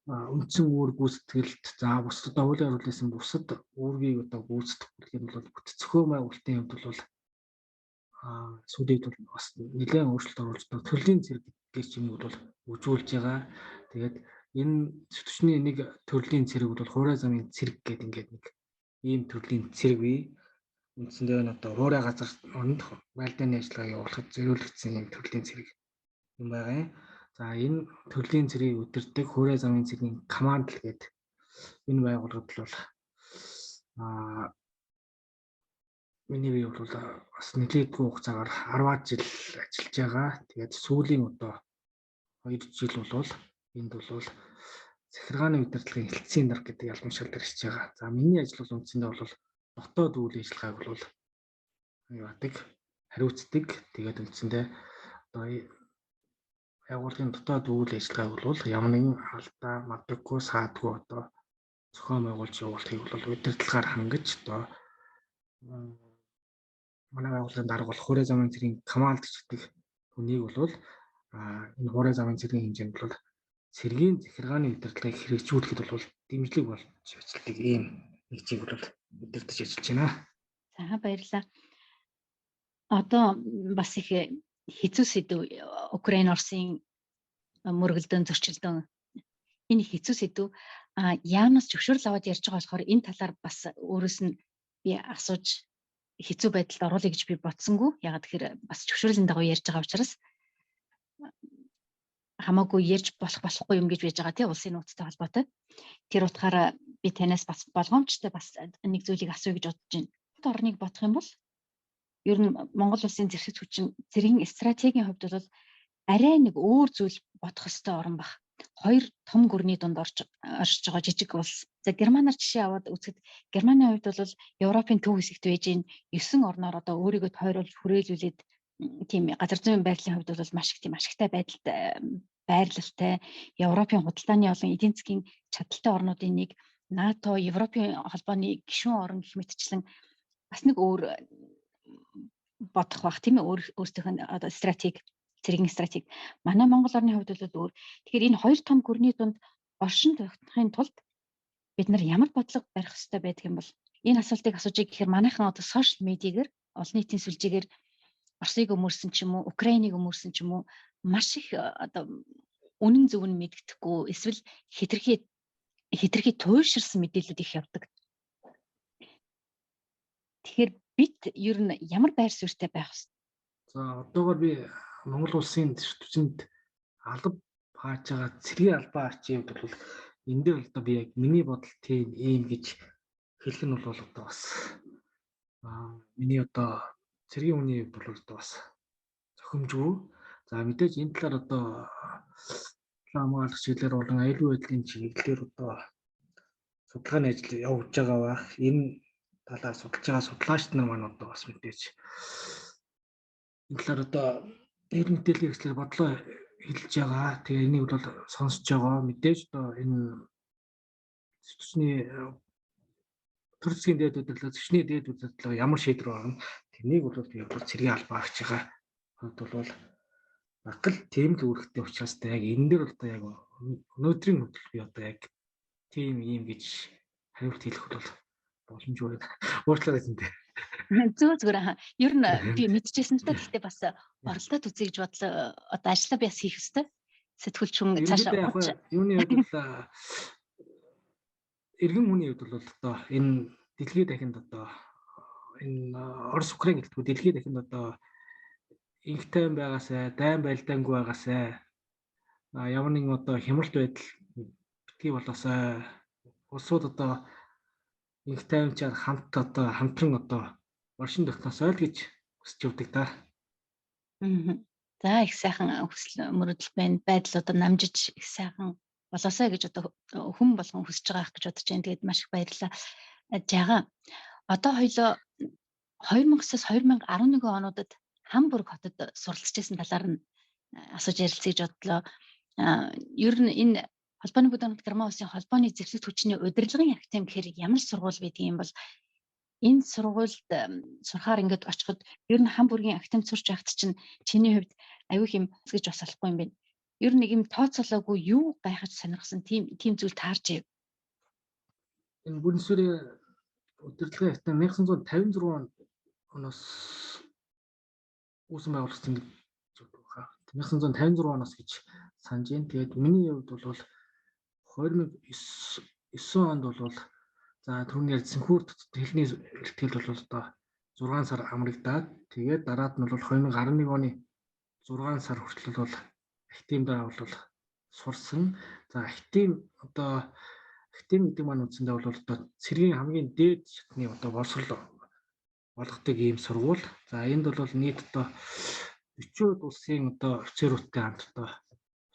үндсэн үүрэг гүйцэтгэлд за бусад одоо хуулийн оруулсан бусад үүргийг одоо гүйцэтгэх гэх юм бол бүтц зохион байгуулалтын хувьд бол сүүлийн үед бол бас нэлээд өөрчлөлт оруулж одоо төрлийн зэрэг гэж юм бол үжүүлж байгаа. Тэгээд энэ зэвсэгчний нэг төрлийн цэрэг бол хуурай замын цэрэг гэдэг ингээд нэг ийм төрлийн цэрэг бий. Үндсэндээ нь одоо хуурай газар оронд байлдааны ажиллагаа явуулахад зориулагдсан ийм төрлийн цэрэг юм байгаа юм. За энэ төрлийн цэргийг удирддаг хуурай замын цэргийн командл гэдэг энэ байгууллагад бол миний бие бол бас нэлээдгүй хугацаагаар 10 жил ажиллаж байгаа. Тэгээд сүүлийн одоо 2 жил бол энд бол захиргааны удирдлагын хэлтсийн дарга гэдэг албан тушаал дээр хийж байгаа. За миний ажил бол үндсэндээ бол дотоод үйл ажиллагааг бол яадаг, хариуцдаг. Тэгээд үндсэндээ одоо байгууллагын дотоод үйл ажиллагааг бол ямар нэгэн алдаа, мадаггүй, саадгүй одоо зохион байгуулж явуулахыг бол удирдлагаар хангаж одоо манай байгууллагын дарга бол хуурай замын цэргийн команд гэдэг хүнийг бол энэ хуурай замын цэргийн хэмжээнд бол цэргийн захиргааны удирдлагыг хэрэгжүүлэхэд бол дэмжлэг болж ажилладаг ийм нэг чиг бол удирдах ажиллаж байна. За баярлалаа. Одоо бас их хэцүү сэдв Украин Оросын мөргөлдөн зөрчилдөн энэ хэцүү сэдв яамнаас зөвшөөрөл аваад ярьж байгаа болохоор энэ талаар бас өөрөөс нь би асууж хэцүү байдалд оруулъя гэж би бодсонгүй. Ягаад гэхээр бас зөвшөөрлийн дагуу ярьж байгаа учраас хамаагүй ярьж болох болохгүй юм гэж байж байгаа тий улсын нууцтай холбоотой. Тэр утгаараа би танаас бас болгоомжтой бас нэг зүйлийг асууя гэж бодож байна. Орныг бодох юм бол ер нь Монгол улсын зэвсэг хүчин цэргийн стратегийн хувьд бол арай нэг өөр зүйл бодох ёстой орн баг. Хоёр том гүрний дунд орж оршиж байгаа жижиг улс. За Германаар жишээ аваад үзэхэд Германы хувьд бол Европын төв хэсэгт байж гин 9 орноор одоо өөрийгөө тойруулж хүрээлүүлээд тийм газар зүйн байрлалын хувьд бол маш их тийм ашигтай байдалд байрлалтай Европын худалдааны болон эдийн засгийн чадaltaй орнуудын нэг НАТО, Европын холбооны гишүүн орн гэх мэтчлэн бас нэг өөр бодох бах тийм ээ өөрсдийнх нь одоо стратеги цэргийн стратеги. Манай Монгол орны хувьд бол өөр. Тэгэхээр энэ хоёр том гүрний дунд оршин тогтнохын тулд Бид нар ямар бодлого барих ёстой байдаг юм бол? Энэ асуултыг асууж гэхээр манайхан одоо сошиал медиагээр, олон нийтийн сүлжээгээр Оросыг өмөрсөн ч юм уу, Украиныг өмөрсөн ч юм уу, маш их одоо үнэн зөв нь мэддэхгүй эсвэл хэтэрхий хэтэрхий туйлширсан мэдээлэлүүд их явдаг. Тэгэхээр бид ер нь ямар байр суурьтай байх вэ? За, одоогоор би Монгол улсын түвшинд алба хааж байгаа цэргийн албаа арчийн хувьд бол энэ дээр одоо би яг миний бодол тийм ийм гэж хэлэх нь бол одоо бас миний одоо цэргийн хүний хувьд бол одоо бас зохимжгүй. За, мэдээж энэ талаар одоо хамгаалах чиглэлээр болон аюулгүй байдлын чиглэлээр одоо судалгааны ажил явуулж байгаа байх. Энэ талаар судалж байгаа судлаач нар маань одоо бас мэдээж энэ талаар одоо ер мэдээллийн хэрэгслээр бодлоо хэлж байгаа. Тэгээ энийг бол сонсож байгаа. Мэдээж одоо энэ төсний төр засгийн дээд удирдлага, зэшний дээд удирдлага ямар шийдвэр гаргана, тэрнийг бол би бол цэргийн албаа агч байгаа хувьд бол баг л тийм л үүрэгтэй учраас яг энэ дээр одоо яг өнөөдрийн хөдөл би одоо яг тийм ийм гэж хариулт хэлэх бол боломжгүй байна. Уучлаарай зэнтэй. Зөв зүгээр. Ер нь би мэдчихсэн л та, гэхдээ бас оролдоод үзье гэж бодлоо. Одоо ажлаа би бас хийх ёстой. Сэтгүүлч хүн цаашаа юуны хувьд бол эргэн хүний хувьд бол одоо энэ дэлхийд дахинд одоо энэ Орос Украин гэлтгүй дэлхийд дахинд одоо инхтэй байгаасай, дайн байлдаангүй байгаасай, ямар нэгэн одоо хямралт байдал битгий болоосай, улсууд одоо инх тайванчаар хамт одоо хамтран одоо оршин тогтноосой л гэж хүсэж явдаг та. За, их сайхан хүсэл мөрөдөл байна. Байдал одоо намжиж их сайхан болоосой гэж одоо хүн болгон хүсэж байгаа ах гэж бодож байна. Тэгээд маш их баярлалаа. Жага. Одоо хоёлоо 2009-аас 2011 онуудад Хамбург хотод суралцж байсан талаар нь асууж ярилцъя гэж бодлоо. Ер нь энэ холбооны бүдүүн Герман улсын холбооны зэвсэг хүчний удирдлагын академи гэхээр ямар сургууль байдаг юм бол, энэ сургуульд сурахаар ингээд очиход ер нь Хамбургийн академид сурч байхад чинь чиний хувьд аюух юм гэж бас болохгүй юм байна. Ер нь нэг юм тооцоолоогүй юу гайхаж сонирхсан тийм зүйл таарч ив. Энэ бүрэн сүрийн удирдлагын академи 1956 оноос үүсэн байгуулагдсан гэж бодох. 1956 оноос гэж санаж байна. Тэгээд миний хувьд бол 2009 онд бол за түрүүний ярьсан Хурд хэлний бэлтгэл бол одоо 6 сар амрагдаад, тэгээд дараад нь бол 2011 оны 6 сар хүртэл бол академидаа бол сурсан. За, академи одоо академи гэдэг маань үндсэндээ бол одоо цэргийн хамгийн дээд шатны одоо боловсрол болгодог ийм сургууль. За, энд бол нийт одоо 40 улсын одоо офицеруудтай хамт одоо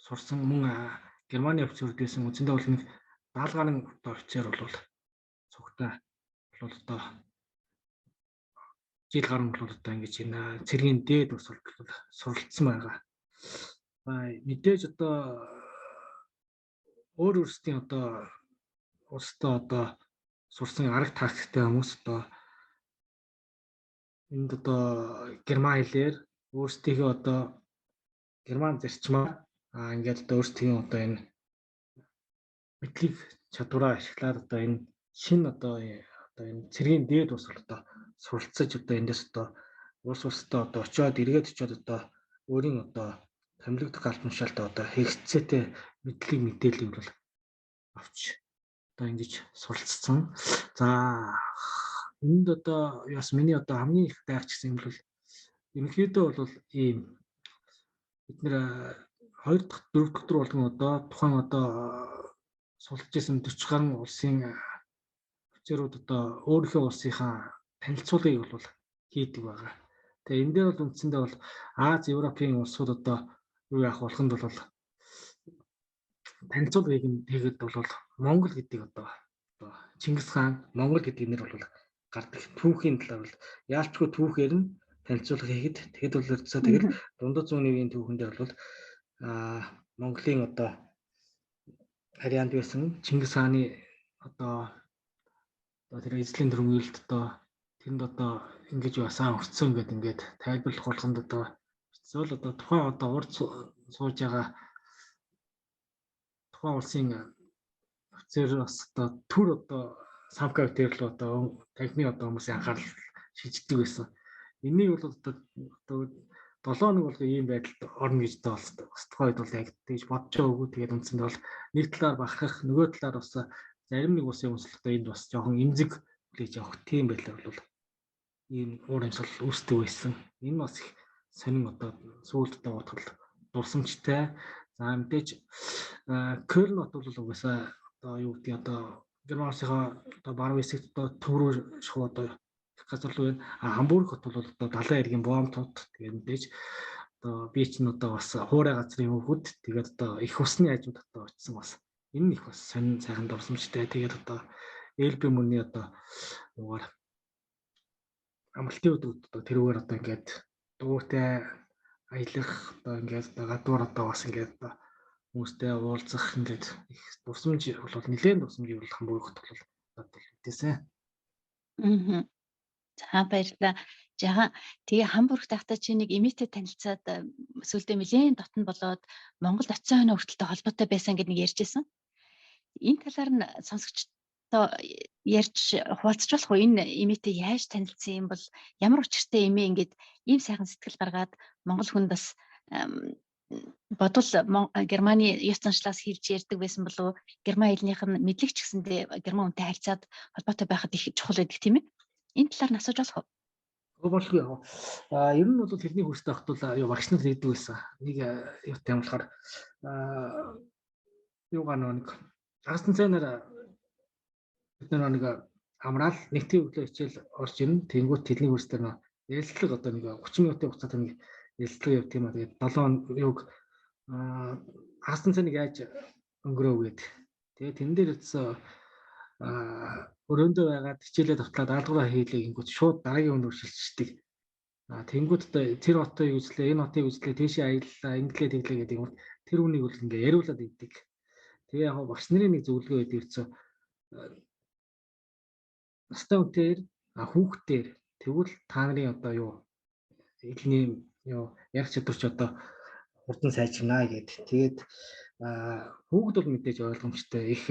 сурсан, мөн Германы офицерууд байсан. Үндсэндээ бол нэг 70 гаруй одоо офицер бол цугтаа бол одоо жил гаруй бол одоо ингэж энэ цэргийн дээд ус бол суралцсан байгаа. Мэдээж одоо өөр өөрсдийн одоо улстай одоо сурсан арга тактиктай хүмүүс одоо энд одоо герман хэлээр өөрсдийнхөө одоо герман зарчмаар ингээд одоо өөрсдийн одоо энэ мэдлэг чадвараа ашиглаад одоо энэ шинэ одоо энэ цэргийн дээд ус одоо суралцаж, одоо эндээс одоо улс улстай одоо очиод эргээд очиод одоо өөрийн одоо томилогдох албан тушаалтай одоо хэрэгцээтэй мэдлэг мэдээллийг бол авч одоо ингэж суралцсан. За, энд одоо яс миний одоо хамгийн их гайхчихсан юм бол ерөнхийдөө бол ийм бид нэр 2 дахь 4 дахь төр болгон одоо тухайн одоо судалж исэн 40 гаруй улсын офицерууд одоо өөрийнхөө улсынхаа танилцуулгыг бол хийдэг байгаа. Тэгээ энэ дээр бол үндсэндээ бол Аз, Европын улсууд одоо юу яах болохонд бол танилцуулгыг хийгээд бол Монгол гэдэг одоо Чингис хаан, Монгол гэдэг нэр бол гардаг. Түүхийн талаар бол яалчгүй түүхээр нь танилцуулга хийхэд тэгэд бол ердөөсөө тэгэл дундад зууны үеийн түүхэн дээр бол Монголын одоо харьяанд байсан Чингис хааны одоо тэр эзлийн төрмөлд одоо тэнд одоо ингэж яасан өртсөн гэдэг ингээд тайлбарлах болгонд одоо эсвэл одоо тухайн одоо урд сууж байгаа тухайн улсын Офицер бас одоо төр одоо самка дээр л одоо танхимын одоо хүмүүсийн анхаарал шилждэг байсан. Энийг бол одоо 7 хоног болго ийм байдалд орно гэж одоо бас тухайн үед бол яг тэгж бодож байгаагүй. Тэгээд үндсэндээ бол нэг талаар бахархах, нөгөө талаар бас зарим нэг улсын хүмүүс л одоо энд бас жоохон эмзэг хүлээж авах тийм байдлаар бол ийм уур амьсгал үүсдэг байсан. Энэ бас их сонин одоо сүүлд одоо бодоход дурсамжтай. За мэдээж Кёльн хот бол угаасаа одоо юу гэдгийг одоо Герман улсынхаа одоо баруун хэсэгт одоо төв рүү шахуу одоо газар руу байна. А Хамбург хот бол одоо далайн эргийн бомб тот. Тэгээд мэдээж одоо би чинь одоо бас хуурай газрын хүүхэд. Тэгээд одоо их усны хажууд одоо очисон бас энэ их бас сонин сайхан дурсамжтай. Тэгээд одоо Элбэ мөрний одоо юугаар амралтын өдрүүд одоо тэрүүгээр одоо ингээд дуутай аялах одоо ингээд одоо гадуур одоо бас ингээд одоо хүмүүстэй уулзах ингээд их дурсамж бол нэлээд дурсамж бол Хамбург хот бол надад бол үтээсэн. Аа. За баярлалаа. Жахан тэгээ Хамбургт байхдаа чи нэг эмээтэй танилцаад сүүлдээ нэлээд дотн болоод Монголд очисон хойно хүртэлтэй холбоотой байсан гэд нэг ярьжсэн. Энэ талаар нь сонсогчдоо ярьж хуваалцаж болох уу? Энэ эмээтэй яаж танилцсан юм бол ямар учиртай эмээ ингээд ийм сайхан сэтгэл гаргаад Монгол хүнд бас бодвол Германы ёс заншлаас хэлж ярьдаг байсан болов герман хэлнийх нь мэдлэг ч гэсэндээ герман хүнтэй харьцаад холбоотой байхад их чухал байдаг тийм ээ. Энэ талаар нь асууж болох уу? Болгүй яг. А ер нь бол тэрний хөрстэй байхад бол юу багш нар хэлдэг байсан. Нэг юутай юм болохоор юугаа нэг агсан цайнаар бид нар нэг амраал нэгтгэн өглөө хичээл орж ирнэ. Тэнгүүт тэрний хөрс дээр нөө ярилцлага одоо нэг 30 минутын хугацаатай нэг ярилцлага явдаг юм а. Тэгээд 7 юуг агсан цайныг яаж өнгөрөөв гээд. Тэгээд тэн дээр утсан өрөөндөө байгаад хичээлээ довтлаад даалгавраа хийлээ гингүүт шууд дараагийн хүнд шилжчихдэг. А тэнгууд одоо тэр хотыг үзлээ, энэ хотыг үзлээ, тийшээ аяллаа, инглээ тэглээ гэдэг юм. Тэр үнийг бол ингээ яриулаад идэг. Тэгээ яг багш нарын нэг зөвлөгөө өгдөг гэсэн. Настай хүнээр хүүхдээр тэгвэл та нарын одоо юу хэлний юу ярих чадвар ч одоо хурдан сайжирнаа гэд. Тэгээд хүүхд бол мэдээж ойлгомжтой их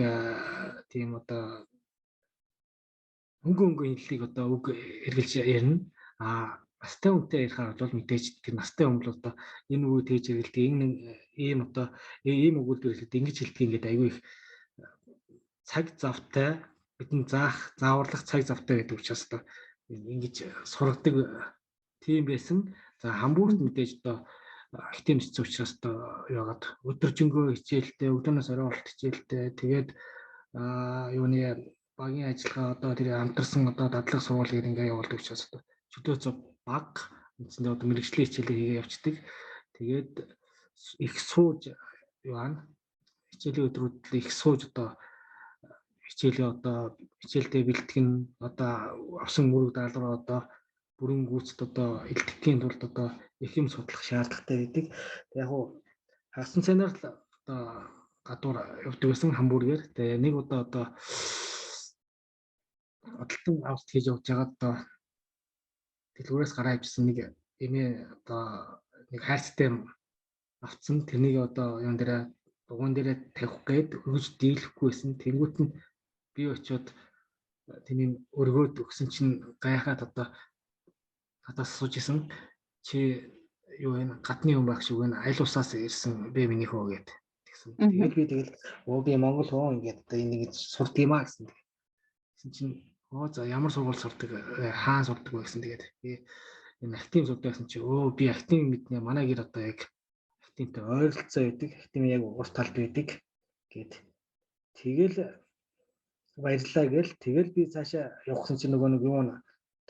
тийм одоо хөнгөн хэллийг одоо үг эргэлж ярина. А настай хүнтэй ярихаар бол мэдээж тэр настай хүн бол одоо энэ үгийг тэгж эргэлдэг, энэ ийм одоо ийм өгүүлбэр хэлдэг, ингэж хэлдэг ингээд айгүй их цаг завтай бидний заах, зааварлах цаг завтай гэдэг учраас одоо ингэж сургадаг тийм байсан. За Хамбургт мэдээж одоо актив нэцсэн учраас одоо яагаад өдөржингөө хичээлтэй, өглөөнөөс орой болт хичээлтэй, тэгээд юуны багийн ажиллагаа одоо тэр хамтарсан одоо дадлаг сургууль гэр ингээ явуулдаг учраас одоо чөлөө зов баг үндсэндээ одоо мэрэгжлийн хичээлээ хийгээ явцдаг. Тэгээд их сууж юу аана хичээлийн өдрүүд их сууж одоо хичээлээ одоо хичээлдээ бэлтгэн одоо авсан мөрөг даалгавраа одоо бүрэн гүйцэд одоо илтгэхийн тулд одоо их юм судлах шаардлагатай байдаг. Тэг яг уу хагасан цайнаар л одоо гадуур явдаг байсан Хамбургээр. Тэгээ нэг удаа одоо одолтон авалт хийж явж байгаад одоо дэлгүүрээс гараа авчихсан нэг эмээ одоо нэг хайрцагтай авцсан. Тэрнийг одоо юун дээрээ дугуйн дээрээ тавих гээд өргөж дийлэхгүй байсан. Тэнгүүт нь би очиод тэрнийг өргөөд өгсөн чинь гайхаад одоо надаас асууж исэн. Чи юу вэ? Гадны хүн байх шиг байна. Аль усаас ирсэн бэ миний хөө гэд тэгсэн. Тэгээд би тэгэл өө би Монгол хүн ингээд одоо энийг сурд юм аа гэсэн. Тэгсэн чинь өө за ямар сургууль сурдаг, хаан сурдаг вэ гэсэн. Тэгээд би энэ актив сурдаг гэсэн чи өө би актив мэднэ. Манай гэр одоо яг активтай ойролцоо байдаг. Актив яг урт талд байдаг гэд. Тэгэл баярлалаа гэл тэгэл би цаашаа явахсан чинь нөгөө нэг юу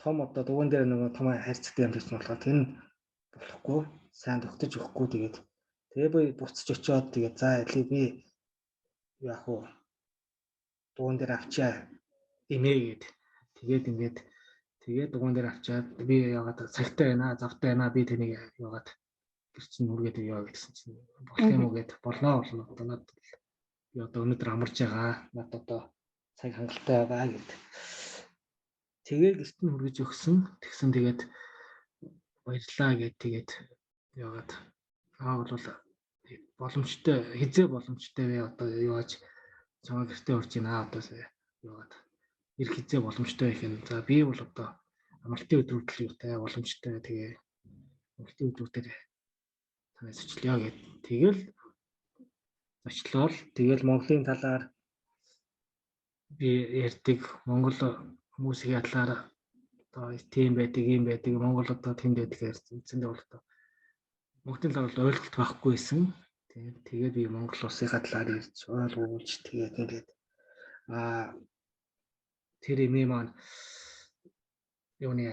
том одоо дугуйн дээр нөгөө том хайрцагтай юм гэсэн болохоор тэр нь болохгүй сайн тогтож өгөхгүй тэгээд тэгээ би буцаж очиод тэгээд за илий би яах вэ дугуйн дээр авчаа эмээ гээд тэгээд ингээд тэгээд дугуйн дээр авчаад би яагаад цагтай байна завтай байна би тэнийг яагаад гэр чинь хүргээд яваа гэсэн чинь болох юм уу гэд болно болно одоо надад би одоо өнөөдөр амарч байгаа надад одоо цаг хангалттай байгаа гэд. Тэгээд гэрт нь хүргэж өгсөн. Тэгсэн тэгээд баярлалаа гэд тэгээд яагаад аа бол боломжтой хизээ боломжтой вэ одоо юу аж Чамаа гэртээ урж байна одоо юугаад ирэх хизээ боломжтой байх юм. За би бол одоо амралтын өдрүүд л юутай боломжтой, тэгээ амралтын өдрүүдээр танаас зочлоё гэд. Тэгэл зочлоол. Тэгэл Монголын талаар би ярьдаг, Монгол хүмүүсийн талаар одоо тийм байдаг, ийм байдаг, Монгол одоо тэнд байдаг гэсэн. Үндсэндээ бол одоо Монголын талаар бол ойлголт байхгүй байсан. Тийм. Тэгээд би Монгол улсынхаа талаар ярьж ойлгуулж тэгээд ингээд тэр эмээ маань юуны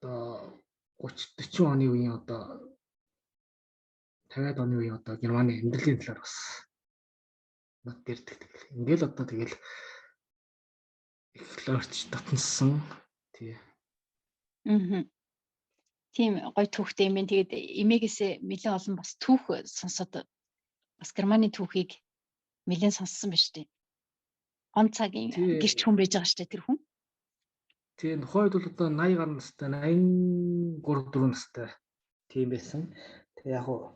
одоо 30 40 оны үеийн одоо 50-аад оны үеийн одоо Германы амьдралын талаар бас над дэрдэг. Тэгэл ингээл одоо тэгэл их л ойрч татнсан. Тий. Аа. Тийм гоё түүхтэй юм байна. Тэгээд эмээгээсээ нэлээд олон бас түүх сонсоод бас Германы түүхийг нэлээд сонссон байна шүү дээ. Он цагийн гэрч хүн байж байгаа шүү дээ тэр хүн. Тийм, тухайд бол одоо 80 гаруй настай, 83 4 настай тийм байсан. Тэгээ яг хуу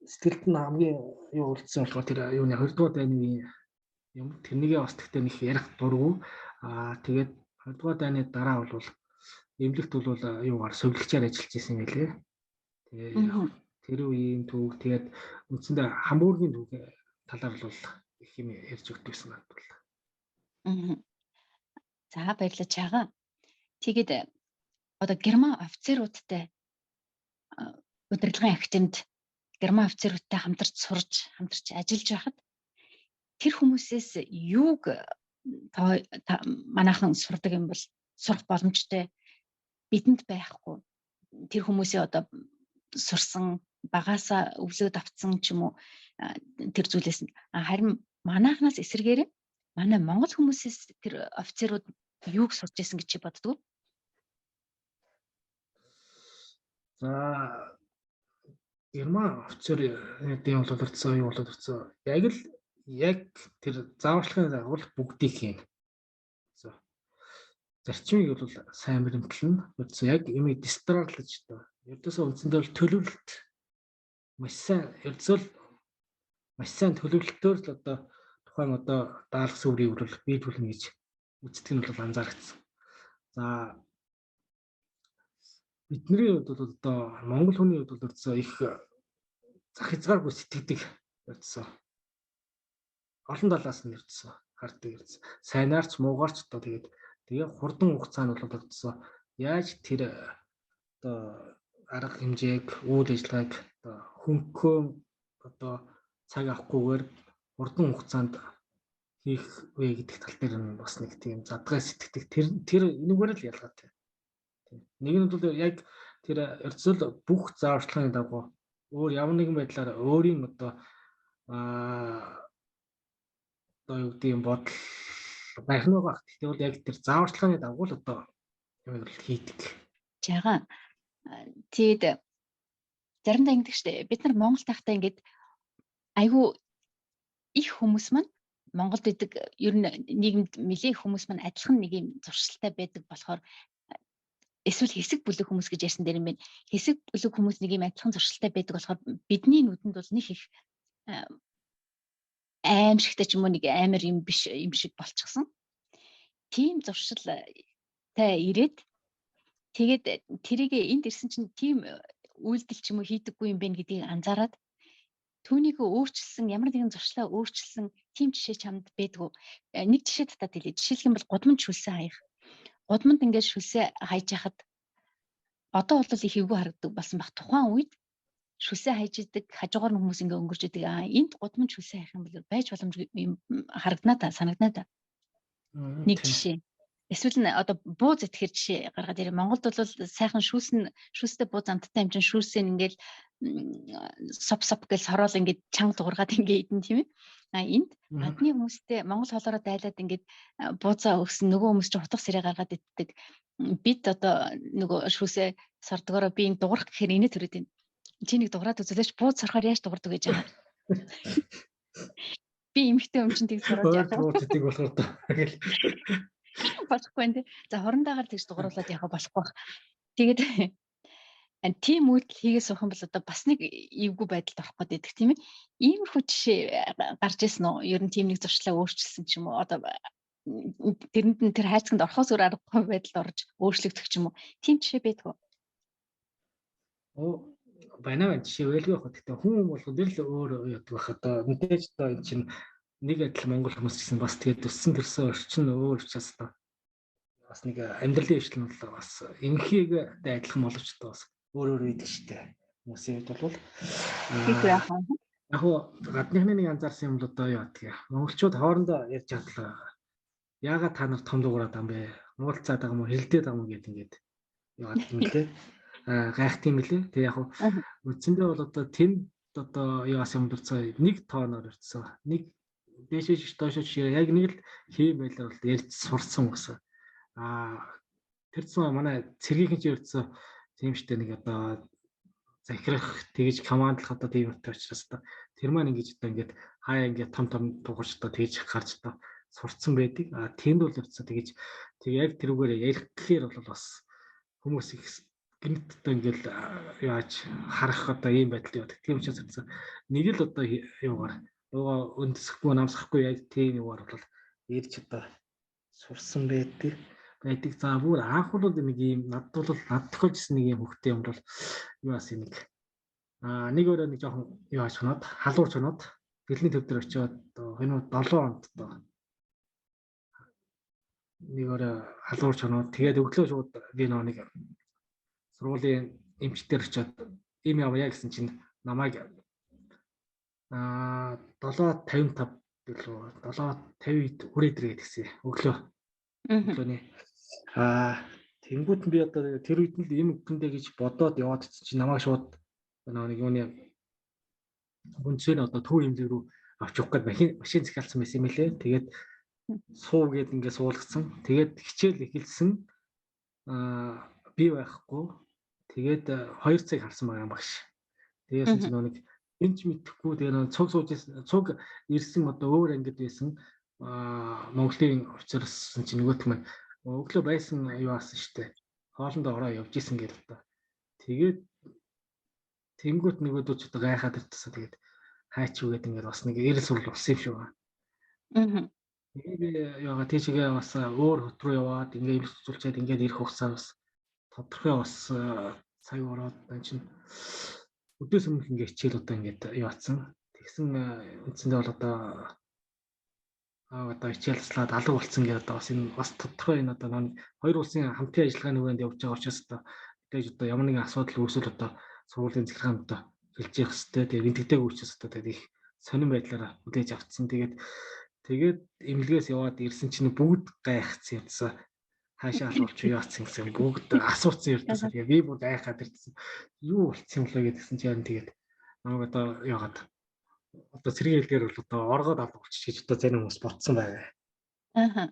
сэтгэлд нь хамгийн юу үлдсэн болохоор тэр юуны 20 дугаар дайны үеийн юм, тэрнийгээ бас тэгтээ нэг ярих дургу. Аа тэгээд 20 дугаар дайны дараа бол эмнэлэгт бол юугаар сувилагчаар ажиллаж исэн юм билээ. Тэгээ тэр үеийн түүх, тэгээд үндсэндээ Хамбургийн түүх талаар бол их юм ярьж өгдөг гэсэн надад бол. За баярлалаа чагаа. Тэгээд одоо герман офицеруудтай удирдлагын академид герман офицеруудтай хамтарч сурж, хамтарч ажиллаж байхад тэр хүмүүсээс юуг манайхан сурдаг юм бол сурах боломжтой бидэнд байхгүй. Тэр хүмүүсийн одоо сурсан, багаасаа өвлөөд авцсан ч юм уу тэр зүйлээс нь, харин манайхнаас эсэргээрээ манай монгол хүмүүсээс тэр офицерууд юуг сурч исэн гэж чи боддгоо? За герман офицерын бол өртсөн юу болоод өртсөн. Яг л яг тэр зааварчилгааны дагуу бүгдийг хийн. За зарчмыг бол сайн баримтлана. Өртсөн яг юмыг дистрарлаж одоо ердөөсөө үндсэндээ бол төлөвлөлт маш сайн, ердөөсөө маш сайн төлөвлөлтөөр л одоо тухайн одоо даалгасан үрийг бол биелүүлнэ гэж үздэг нь бол анзаарчихсан. За бидний хувьд бол одоо монгол хүний хувьд бол ердөөсөө их зах хязгааргүй сэтгэдэг ердөөсөө. Олон талаас нь ердөөсөө хардаг ердөөсөө. Сайнаарч муугаарч одоо тэгээд тэгээ хурдан хугацаанд бол ердөөсөө яаж тэр одоо арга хэмжээг, үйл ажиллагааг одоо хөнгөхөө одоо цаг авахгүйгээр хурдан хугацаанд хийх вэ гэдэг тал дээр нь бас нэг тийм задгай сэтгэдэг. Тэр тэр энэгээр л ялгаатай. Нэг нь бол яг тэр ердөөсөө бүх зааварчилгааны дагуу өөр ямар нэгэн байдлаар өөрийн одоо одоо юу гэдэг юм бодол байх нь байгаа. Гэхдээ бол яг тэр зааварчилгааны дагуу л одоо юм бол хийдэг. Жага. Тэгээд заримдаа ингэдэг штэ. Бид нар Монгол тахтаа ингээд айгүй их хүмүүс маань Монголд идэг ер нь нийгэмд нэлээх хүмүүс маань адилхан нэг юм зуршилтай байдаг болохоор эсвэл хэсэг бүлэг хүмүүс гэж ярьсан дээр юм байна. Хэсэг бүлэг хүмүүс нэг юм адилхан зуршилтай байдаг болохоор бидний нүдэнд бол нэг их аимшигтай ч юм уу нэг амар юм биш юм шиг болчихсон. Тийм зуршилтай ирээд тэгээд тэрийг энд ирсэн чинь тийм үйлдэл ч юм уу хийдэггүй юм байна гэдгийг анзаараад түүнийг өөрчилсөн, ямар нэгэн зуршлаа өөрчилсөн тийм жишээ чамд байдгүй. Нэг жишээ татаад хэлье. Жишээлх юм бол гудамж шүлсэн хаях. Гудамд ингээд шүлсээ хайж яхад одоо бол их эвгүй харагддаг болсон баг. Тухайн үед шүлсээ хайж идэг, хажуугаар нь хүмүүс ингээ өнгөрч идэг. Аа энд гудамж шүлсээ хайх юм бол байж боломжгүй юм харагданаа та, санагданаа та. Нэг жишээ. Эсвэл нь одоо бууз итгэхэр жишээ гаргаад ирээ. Монголд бол сайхан шүүсэн, шүүстэй бууз амттай юм чинь шүүсээ ингээл соп соп гэж сороол ингээд чанга дуургаад ингээд идэн тийм ээ. А энд гадны хүмүүстэй монгол хоолоороо дайлаад ингээд буузаа өгсөн нөгөө хүмүүс чинь утга сэрээ гаргаад иддэг. Бид одоо нөгөө шүүсээ сордгоороо би энэ дуурах гэхээр инээ төрөд байна. Чи нэг дуурайд үзүүлээч, бууз сорохоор яаж дуурдаг гэж байгаа. Би эмэгтэй юм чинь тэг сороод яах вэ? Бууз идэг болохоор гэл болохгүй энэ. За хоорондоогоор тэгж дугааруулад явах болохгүй бах. Тэгээд Тийм үйлдэл хийгээ суух юм бол одоо бас нэг эвгүй байдалд орох гээд идэх тийм ээ. Иймэрхүү жишээ гарч ирсэн үү? Ер нь тийм нэг зуршлаа өөрчилсөн ч юм уу? Одоо тэрэнд нь тэр хайрцагт орохоос өөр аргагүй байдалд орж өөрчлөгдөх ч юм уу? Тийм жишээ байдгүй. Оо байна байна жишээ байлгүй яг. Гэхдээ хүн болгон л өөр яадаг байх. Одоо мэдээж одоо энэ чинь нэг адил монгол хүмүүс гэсэн бас тэгээд өссөн төрсөн орчин өөр учраас одоо бас нэг амьдралын ишлэл нь бол бас эмхийг адилхан боловч одоо бас өөр өөр байдаг шүү дээ. Хүмүүсийн хувьд бол яг хуу гадныхны нэг анзаарсан юм л одоо юу гэдгийг. Монголчууд хоорондоо ярьж чадлаа. Яагаад та нар том дуугараад юм бэ? Уулзаад байгаа юм уу? Хэрэлдээд байгаа юм уу гэд ингээд яваад юм лээ. Аа гайхт юм лээ. Тэгээ яг хуу үндсэндээ бол одоо тэнд одоо юу асан юм дурцаа нэг тооноор ирсэн. Нэг дээшээ доошоо яг нэг л хэм байдлаар бол ярьж сурцсан гэсэн. Аа тэр зүүн манай цэргийнхэн ч ердсөн тийм штэ нэг одоо захирах тэгж командлах одоо тийм юмтай учраас одоо тэр маань ингэж одоо ингээд хаяа ингээд том том дуурч одоо тэгж гарч одоо сурцсан байдаг. А тэнд бол явцсан тэгж тэг яг тэрүүгээр ярих гэхээр бол бас хүмүүс их гинт одоо ингээд яаж харах одоо ийм байдалд явдаг. Тийм учраас гэсэн нэг л одоо юугаар ууга өндөсөхгүй намсахгүй яг тийм юугаар бол ирж одоо сурсан байдаг байдаг. За бүр анх бол нэг ийм надад бол над тохиолж ирсэн нэг ийм хөвгтэй юм бол юу ас юм нэг аа нэг өрөө нэг жоохон юу ааш хоноод халуурч хоноод дэлний төв дээр очиод энэ 7 онд одоо нэг өрөө халуурч хоноод тэгээд өглөө шууд би нэг сургуулийн эмч дээр очиод им явъя гэсэн чинь намайг аа 7:55 гэлөө 7:50 хүрээд ирээ гэсэн өглөө. Өглөөний аа тэнгуут нь би одоо тэр үед нь л им өгөндөө гэж бодоод яваад чи намайг шууд нэг юуны гүнзгий одоо төв имлэг рүү авч явах гээд машин захиалсан байсан юм лээ. Тэгээд суу гээд ингээд суулгацсан. Тэгээд хичээл эхэлсэн. Аа би байхгүй. Тэгээд 2 цаг харсан байгаа юм багш. Тэгээс чинь нэг энэ ч мэдэхгүй тэгээ нэг цуг сууж цуг ирсэн одоо өөр ангид байсан аа Монголын офицерсэн чинь нөгөөх маань өглөө байсан юу асан штэ. Хоолндоо ороо явж исэн гэдэг одоо. Тэгээд тэнгуут нөгөөдөө ч одоо гайхаад иртсэн. Тэгээд хайч юу гэдэг ингээд бас нэг эрэл сурал болсон юм шиг байна. Аа. Тэгээ би яага тийшээ бас өөр хот руу яваад ингээд имлэг цуцулчаад ингээд ирэх хугацаа бас тодорхой бас цаг ороод энэ чинь өдөөс өмнөх ингээд хичээл одоо ингээд юу атсан. Тэгсэн үндсэндээ бол одоо одоо хичээлслаад алга болцсон гэдэг одоо бас энэ бас тодорхой энэ одоо хоёр улсын хамтын ажиллагааны хүрээнд явж байгаа учраас одоо мэдээж одоо ямар нэгэн асуудал үүсвэл одоо сургуулийн захиргаанд одоо хэлж явах хэрэгтэй. Тэгээд гинтгдэг учраас одоо тэгээд их сонин байдлаараа хүлээж авцсан. Тэгээд эмнэлгээс яваад ирсэн чинь бүгд гайхацсан юмсан. Хаашаа алуулч юу атсан гэсэн бүгд асууцсан юмсан. Тэгээд би бүр гайхаад ирсэн. Юу болцсон юм лээ гэдгсэн чинь харин тэгээд намайг одоо яагаад одоо цэргийн хэлгээр бол одоо оргоод алга болчих гэж одоо зарим хүмүүс бодсон байгаа. Аа.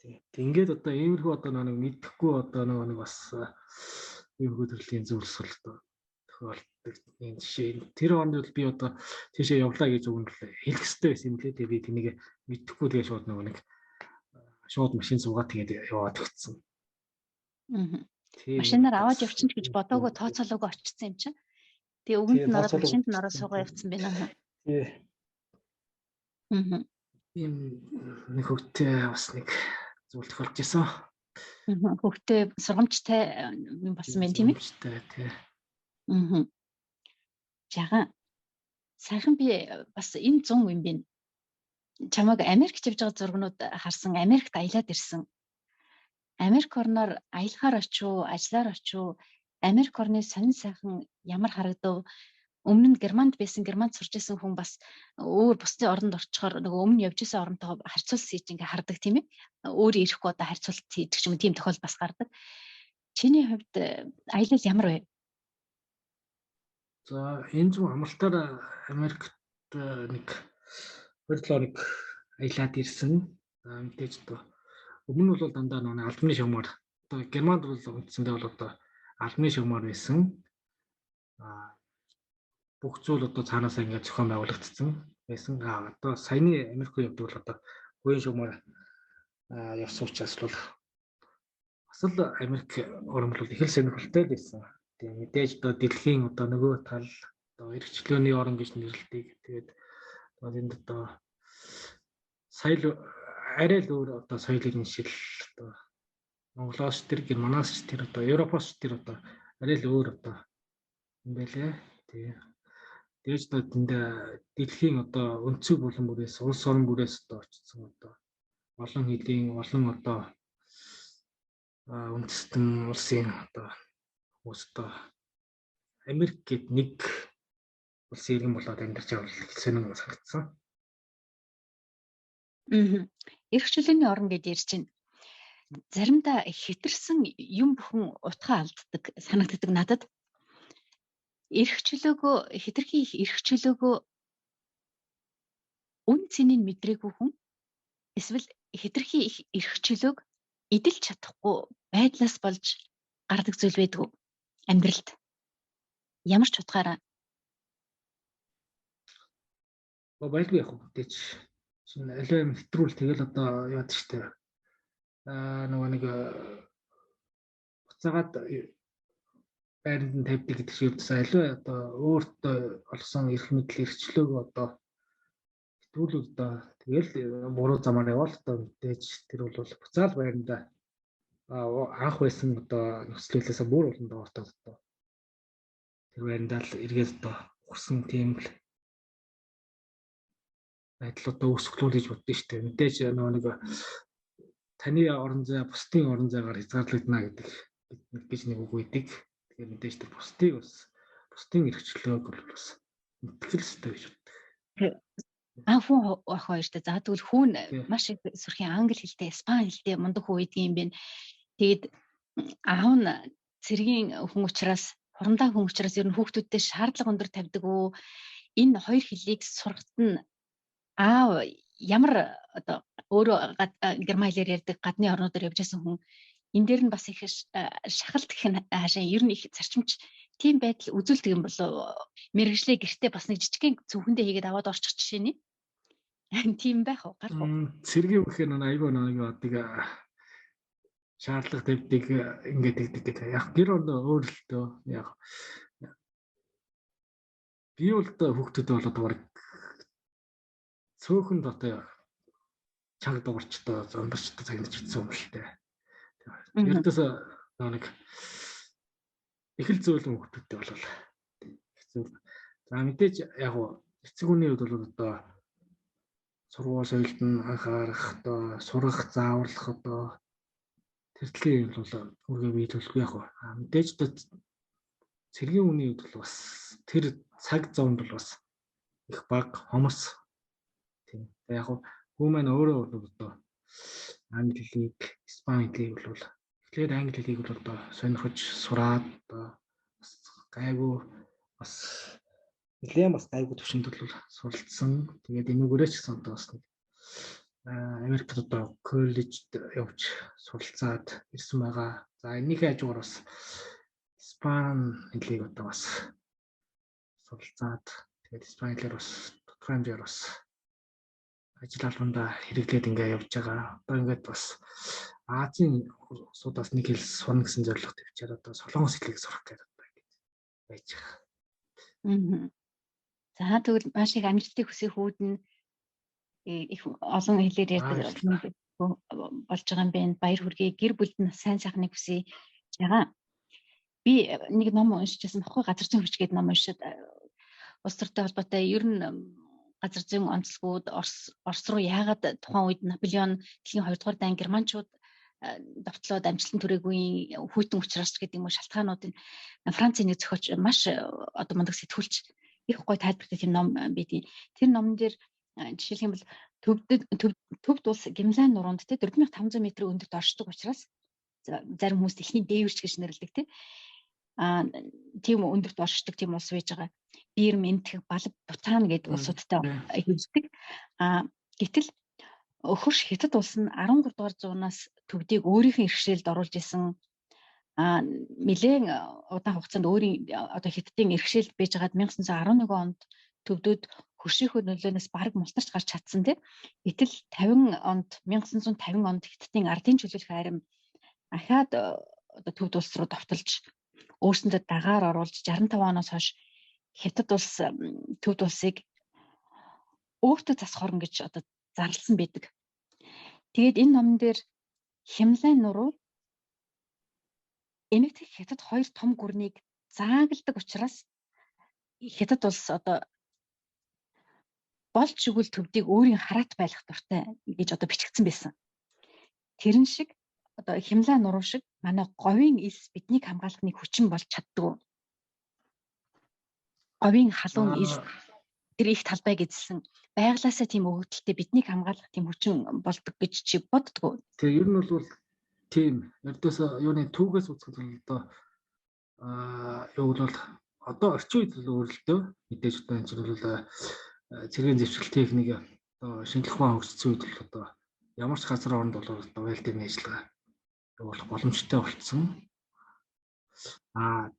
Тийм. Ингээд одоо иймэрхүү одоо нэг мэдэхгүй одоо нэг бас иймэрхүү төрлийн зүйлс бол одоо тохиолддог энэ жишээ. Тэр онд бол би одоо тийшээ явлаа гэж үг нь хэлэх ёстой байсан юм лээ. Тэгээ би тэнийг мэдэхгүй тэгээ шууд нөгөө нэг шууд машин суугаад тэгээд яваад өгсөн. Аа. Машинаар аваад явчихна гэж бодоагүй тооцоолоогүй очсон юм чинь. Тэгээ өгөнд нь ороод машинд нь ороод суугаа явцсан байна. Тий. Аа. Ийм нэг хөвгтэй бас нэг зүйл тохиолж исэн. Хөвгтэй сургамжтай юм болсон байна тийм ээ? Сургамжтай тий. Аа. Жаган. Сайхан би бас энэ 100 юм байна. Чамайг Америкт явж байгаа зургнууд харсан, Америкт аялаад ирсэн. Америк орноор аялахаар очив, ажиллаар очив. Америк орны сонин сайхан ямар харагдав? Өмнө нь Германд байсан, Германд сурч исэн хүн бас өөр бусдын оронд орчхоор нөгөө өмнө явж исэн оронтойгоо харьцуулсан хийж ингээ хардаг тийм ээ. Өөр ирэхгүй одоо харьцуулт хийдэг ч юм уу тийм тохиол бас гардаг. Чиний хувьд аялал ямар вэ? За энэ зүүн амралтаар Америкт нэг 27 хоног аялаад ирсэн. За мэдээж одоо өмнө нь бол дандаа нөгөө албаны шугамар одоо Германд бол үндсэндээ бол одоо албаны шугамар байсан. Аа бүх зүйл одоо цаанаасаа ингээд зохион байгуулагдсан байсан. Аа одоо саяны Америк руу явдаг бол одоо хувийн шугамар явсан учраас бол бас л Америк орн бол их л сонирхолтой л байсан. Тийм, мэдээж одоо дэлхийн одоо нөгөө тал одоо эрх чөлөөний орон гэж нэрлэдэг. Тэгээд одоо энд одоо соёл арай л өөр одоо соёлын шил одоо Монголоос тэр, Германаас ч тэр, одоо Европоос ч тэр одоо арай л өөр одоо юм байлээ. Тийм. Тэгэж одоо тэнд дэлхийн одоо өнцөг булан бүрээс, улс орон бүрээс одоо очсон одоо олон хэлийн, олон одоо үндэстэн улсын одоо хүмүүс одоо Америк гээд нэг улсын иргэн болоод амьдарч байгаа бол сонин санагдсан. Эрх чөлөөний орон гэдээ ярьж байна. Заримдаа хэтэрсэн юм бүхэн утгаа алддаг санагддаг надад. Эрх чөлөөгөө, хэтэрхий их эрх чөлөөгөө үнэ цэнийг мэдрээгүй хүн эсвэл хэтэрхий их эрх чөлөөг эдэлж чадахгүй байдлаас болж гардаг зүйл байдгүй амьдралд. Ямар ч утгаараа. Байлгүй яг мэдээж. Шинэ аливаа юм хэтрүүл тэгэл одоо яадаг штэ. Нөгөө нэг буцаагаад байранд нь тавьдаг гэдэг шиг юмсан аливаа одоо өөртөө олсон эрх мэдэл, эрх чөлөөгөө одоо хэтрүүлэг одоо тэгэл буруу замаар явбал одоо мэдээж тэр бол буцаал байранда анх байсан одоо нөхцөлөөсөө бүр болон доортоод одоо тэр байрандаа л эргээд одоо ухсан тийм л байдал одоо үүсгэлүүл гэж боддоо шүү дээ. Мэдээж нөгөө нэг таны орон зай бусдын орон зайгаар хязгаарлагдана гэдэг гэж нэг үг өгдөг. Тэгэхээр мэдээж тэр бусдыг бас бусдын эрх чөлөөг бол бас мэтгэл ёстой гэж боддог. Хүн ах хоёртой. За тэгвэл хүн маш их сүрхийн англи хэлтэй, испани хэлтэй мундаг хүн үйдэг юм байна. Тэгээд аав нь цэргийн хүн учраас, хурамдаа хүн учраас ер нь хүүхдүүдтэй шаардлага өндөр тавьдаг уу? Энэ хоёр хэлийг сурахад нь аав ямар одоо өөрөө герман хэлээр ярьдаг гадны орнуудаар явж байсан хүн энэ дээр нь бас их шахалт гэх нь хаашаа ер нь их зарчимч тийм байдал үзүүлдэг юм болов, мэргэжлээ гэртээ бас нэг жижигхэн цүнхэндээ хийгээд аваад орчих жишээ нэ. Тийм байх уу, гарах уу? Цэргийн үхээр нэг айгүй нэг яадаг шаардлага тавьдаг, ингээд тэгдэг гэдэг. Яг гэр орно өөр л дөө. Яг би бол хүүхдүүд болоод баг цөөхөн одоо чанга дуурчтай зомборчтой загнаж ирсэн юм л дээ. Ердөөс нэг их л зөөлөн хүүхдүүдтэй болол хэцүү. За мэдээж яг уу эцэг хүний хувьд бол одоо сургууль соёлд нь анхаарах, одоо сурах, зааварлах одоо тэр төрлийн юм бол үргээ биелүүлэхгүй яг уу. Мэдээж одоо цэргийн хүний хувьд бол бас тэр цаг зовонд бол бас их баг хомос. Тийм. Яг уу хүн маань өөрөө бол одоо англи хэлийг, испани хэлийг бол эхлээд англи хэлийг бол одоо сонирхож сураад одоо бас гайгүй бас нэлээд бас гайгүй төвшөнд бол суралцсан. Тэгээд энүүгээрээ ч гэсэн одоо бас нэг Америкт одоо коллежид явж суралцаад ирсэн байгаа. За энэнийхээ хажуугаар бас испани хэлийг одоо бас суралцаад тэгээд испани хэлээр бас тодорхой хэмжээгээр бас ажил албандаа хэрэглээд ингээ явж байгаа. Одоо ингээд бас Азийн улсуудаас нэг хэл сурна гэсэн зорилго тавьчаад одоо солонгос хэлийг сурах гэдэг одоо ингэж байж байгаа. За тэгвэл маш их амжилтыг хүсэх хүүд нь их олон хэлээр ярьдаг болж байгаа юм байна. Баяр хүргэе. Гэр бүлд нь сайн сайхныг хүсье. Жагаа. Би нэг ном уншижсэн баггүй, газар зүйн хүч гэдэг ном уншаад улс төртэй холбоотой ер нь газар зүйн онцлогууд Орос руу яагаад тухайн үед Наполеон, дэлхийн 2 дугаар дайн, германчууд довтлоод амжилтанд хүрээгүй хүйтэн учраас гэдэг юм уу шалтгаануудын Францын нэг зохиолч маш одоо мундаг сэтгүүлч их гой тайлбартай тийм ном байдیں۔ Тэр номон дээр жишээлх юм бол төвд улс Гимлайн нуруунд те 4500 м өндөрт оршдог учраас зарим хүмүүс дэлхийн дээвэрч гэж нэрлэдэг те. Тийм өндөрт оршдог тийм улс байж байгаа. Бирм, Энтхэг, Балб, Бутан гэдэг улсуудтай хэвлдэг. Гэтэл хөрш Хятад улс нь 13 дугаар зуунаас төвдийг өөрийнх нь иргэшээлд оруулж исэн. Нэлээн удаан хугацаанд өөрийн одоо Хятадын иргэшээлд байж байгаад 1911 онд төвдөд хөршийнхөө нөлөөнөөс бараг мултарч гарч чадсан тийм. Гэтэл 50 онд 1950 онд Хятадын ардын чөлөөлөх айрам ахаад одоо төвд улс руу довтолж Өөрсөндөө дагаар оруулж 65 оноос хойш Хятад улс, төвд улсыг өөртөө засах орон гэж одоо зарласан байдаг. Тэгээд энэ номон дээр Хямлайн нуруу Энэтхэг Хятад хоёр том гүрнийг заагладаг учраас Хятад улс одоо болж өгвөл төвдийг өөрийн хараат байлгах дуртай гэж одоо бичигдсэн байсан. Тэрэн шиг одоо Хямлай нуруу шиг манай говийн элс биднийг хамгаалах нэг хүчин болж чаддгүй. Говийн халуун элс тэр их талбайг эзэлсэн байглаасаа тийм өгөгдөлтэй биднийг хамгаалах тийм хүчин болдог гэж чи боддгоо. Тэгээ ер нь бол тийм ердөөс юуны түүгээс үзэхэд бол одоо юу бол одоо орчин үед л өөрөлдөө мэдээж одоо энэ чинь бол цэргийн зэвсгэл техник одоо шинжлэх ухаан хөгжсөн үед бол одоо ямар ч газар оронд бол одоо вэлдерний ажиллагаа явуулах боломжтой болцсон.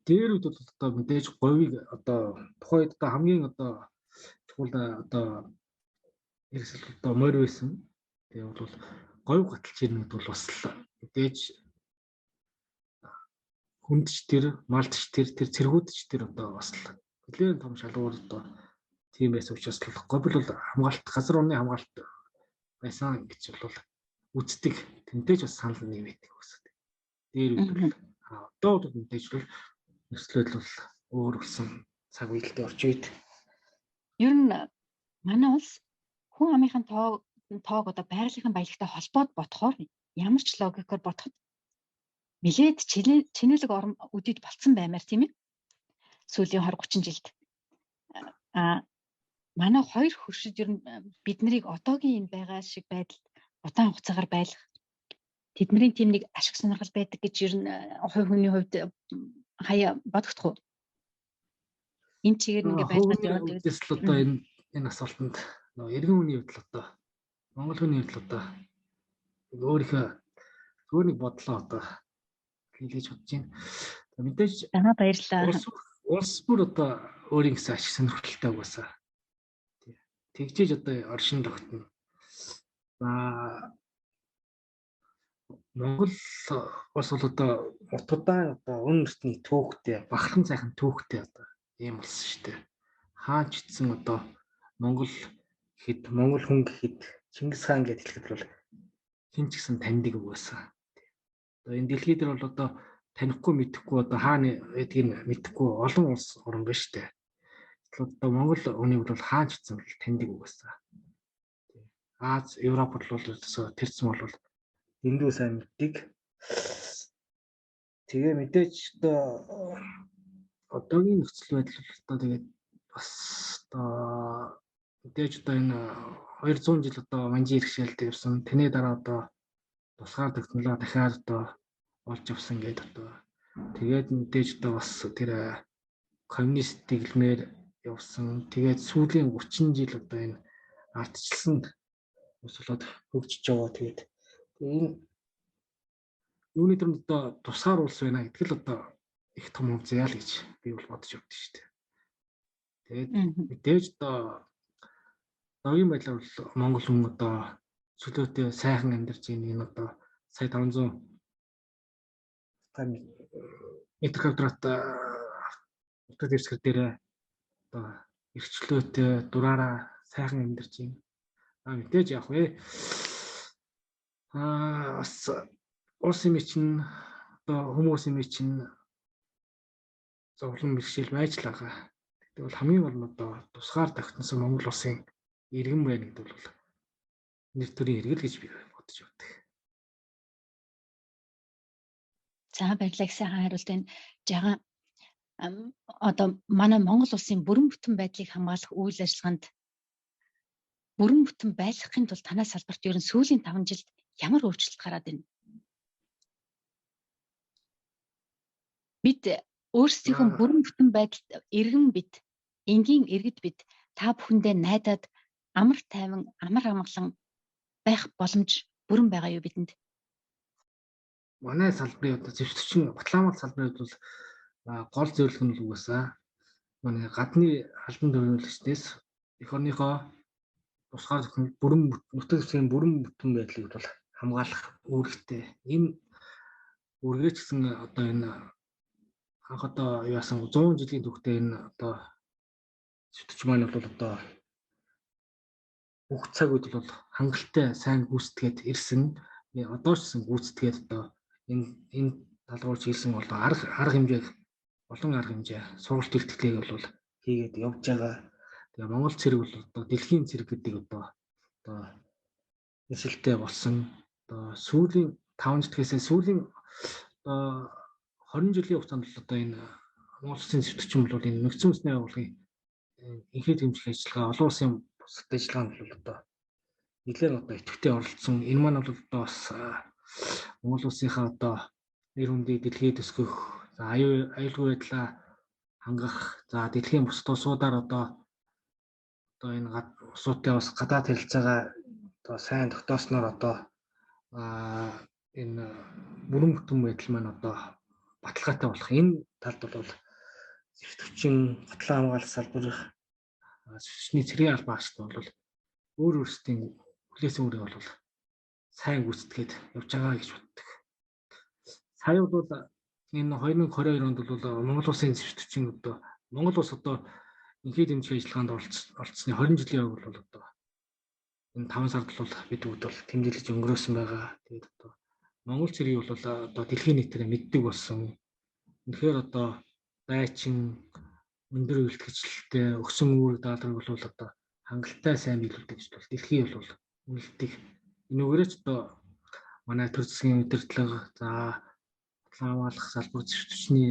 Дээр үед бол одоо мэдээж говийг одоо тухайн үед одоо хамгийн одоо чухал одоо хэрэгсэл одоо морь байсан. Тэгээ бол говь гаталж ирнэ гэдэг бол бас мэдээж хүндч тэр, малдч тэр, тэр цэргүүдч тэр одоо бас л нэлээд том шалгуур одоо тийм байсан учраас л говь бол хамгаалалт, газар орны хамгаалалт байсан гэж бол үздэг. Тэнтэй ч бас санал нэг байдаг бас. Дээр үед бол одоо бол мэдээж бол нөхцөл байдал бол өөр болсон цаг үеэлтэй орчин үед. Ер нь манай улс хүн амынхын тоог одоо байгалийн баялагтай холбоод бодохоор ямар ч логикоор бодоход нэлээд чинэлэг орон үдид болцсон баймаар тийм ээ. Сүүлийн 20 30 жилд. Манай хоёр хөршид ер нь бид нарыг одоогийн энэ байгаа шиг байдалд удаан хугацаагаар байлгах тэдний тийм нэг ашиг сонирхол байдаг гэж ер нь хувь хүний хувьд хаяа бодогдох уу? Энэ чигээр ингээ байлгаад яваад байвал одоо энэ асуултанд нөгөө иргэн хүний хувьд л одоо Монгол хүний хувьд л одоо өөрийнхөө зүгээр нэг бодлоо одоо хэлээж бодож байна. Мэдээж баярлалаа. Улс бүр одоо өөрийн гэсэн ашиг сонирхолтой угаасаа. Тэгжээж одоо оршин тогтно. За Монгол улс бол одоо утгатай одоо өн эртний түүхтэй, бахархан сайхан түүхтэй одоо ийм улс шүү дээ. Хаан ч гэсэн одоо Монгол гэхэд, Монгол хүн гэхэд Чингис хаан гэж хэлэхэд бол хэн ч гэсэн таньдаг угаасаа. Одоо энэ дэлхий дээр бол одоо танихгүй мэдэхгүй одоо хааны гэдгийг мэдэхгүй олон улс орн байна шүү дээ. Тэгэхээр одоо Монгол хүнийг бол хаан ч гэсэн таньдаг угаасаа. Аз, Европ бол тэрсэн бол дэндүү сайн мэддэг. Тэгээ мэдээж одоо одоогийн нөхцөл байдал бол одоо тэгээд бас одоо мэдээж одоо энэ 200 жил одоо манжин иргэшээлд явсан. Тэний дараа одоо тусгаар тогтнолоо дахиад одоо олж авсан гэдэг одоо тэгээд мэдээж одоо бас тэр коммунист дэглэмээр явсан. Тэгээд сүүлийн 30 жил одоо энэ ардчилсан ус болоод хөгжиж байгаа. Тэгээд энэ юуны төрөнд одоо тусгаар улс байна гэдэг л одоо их том хувьцаа л гэж би бол бодож явдаг шүү дээ. Тэгээд мэдээж одоо одоогийн байдлаар бол Монгол хүн одоо чөлөөтэй сайхан амьдарч байна. Энэ одоо сая 500 метр квадрат утга дэвсгэр дээр одоо эрхчлөөтэй дураараа сайхан амьдарч байна. Мэдээж яах вэ? Бас улс юм чинь одоо хүмүүс юм чинь зовлон бэрхшээл байж л байгаа. Тэгвэл бол хамгийн гол нь одоо тусгаар тогтносон Монгол улсын иргэн байна гэдэг бол нэр төрийн иргэл гэж би бодож явдаг. За баярлалаа их сайхан хариулт энэ. Жагаан одоо манай Монгол улсын бүрэн бүтэн байдлыг хамгаалах үйл ажиллагаанд бүрэн бүтэн байлгахын тулд танай салбарт ер нь сүүлийн 5 жилд ямар өөрчлөлт гараад байна? Бид өөрсдийнхөө бүрэн бүтэн байдалд иргэн бид, энгийн иргэд бид та бүхэндээ найдаад амар тайван, амар амгалан байх боломж бүрэн байгаа юу бидэнд? Манай салбарын одоо зэвсэгчин Батламал салбарын хувьд бол гол зорилго нь угаасаа манай гадны албан төвлөрөлтнээс эх орныхоо тусгаар зөвхөн бүрэн нутаг дэвсгэрийн бүрэн бүтэн байдлыг бол хамгаалах үүрэгтэй. Энэ үүргээ ч гэсэн одоо энэ анх одоо яасан 100 жилийн түүхтэй энэ одоо зүтгэж маань бол одоо бүх цаг үед бол хангалттай сайн гүйцэтгээд ирсэн. Одоо ч гэсэн гүйцэтгээд одоо энэ тал руу чиглэсэн бол арга хэмжээг олон арга хэмжээ сургалт бэлтгэлийг бол хийгээд явж байгаа. Тэгээ Монгол цэрэг бол одоо дэлхийн цэрэг гэдэг одоо нэршилтэй болсон. Одоо сүүлийн 5 жилдээсээ сүүлийн одоо 20 жилийн хугацаанд бол одоо энэ Монгол улсын зэвтгчин бол энэ нэгдсэн үндэсний байгууллагын инхээр дэмжих ажиллагаа олон улсын бусад ажиллагаанд бол одоо нэлээд одоо идэвхтэй оролцсон. Энэ маань бол одоо бас Монгол улсынхаа одоо нэр хүндийг дэлхийд өсгөх, за аюулгүй байдлаа хангах, за дэлхийн бусад улсуудаар одоо энэ улсуудтай бас гадаад харилцаагаа одоо сайн тогтоосноор одоо энэ бүрэн бүтэн байдал маань одоо баталгаатай болох. Энэ талд бол зэвтгчин, батлан хамгаалах салбар, зэвтгчний цэргийн албан агчид бол өөр өөрсдийн хүлээсэн үүрийг бол сайн гүйцэтгээд явж байгаа гэж боддог. Сая бол энэ 2022 онд бол Монгол улсын зэвтгчин одоо Монгол улс одоо инхээ дэмжих ажиллагаанд оролцсны 20 жилийн үед бол одоо энэ 5 сард бол бид бүгд бол тэмдэглэж өнгөрөөсөн байгаа. Тэгээд одоо Монгол цэргийг бол одоо дэлхийн нийтээр мэддэг болсон. Үнэхээр одоо дайчин өндөр бэлтгэлтэй өгсөн үүрэг даалгаврыг бол одоо хангалттай сайн биелүүлдэг гэж бол дэлхий бол үнэлдэг. Энэ үгээрээ ч одоо манай төр засгийн удирдлага, за батлан хамгаалах салбар зэвтгчний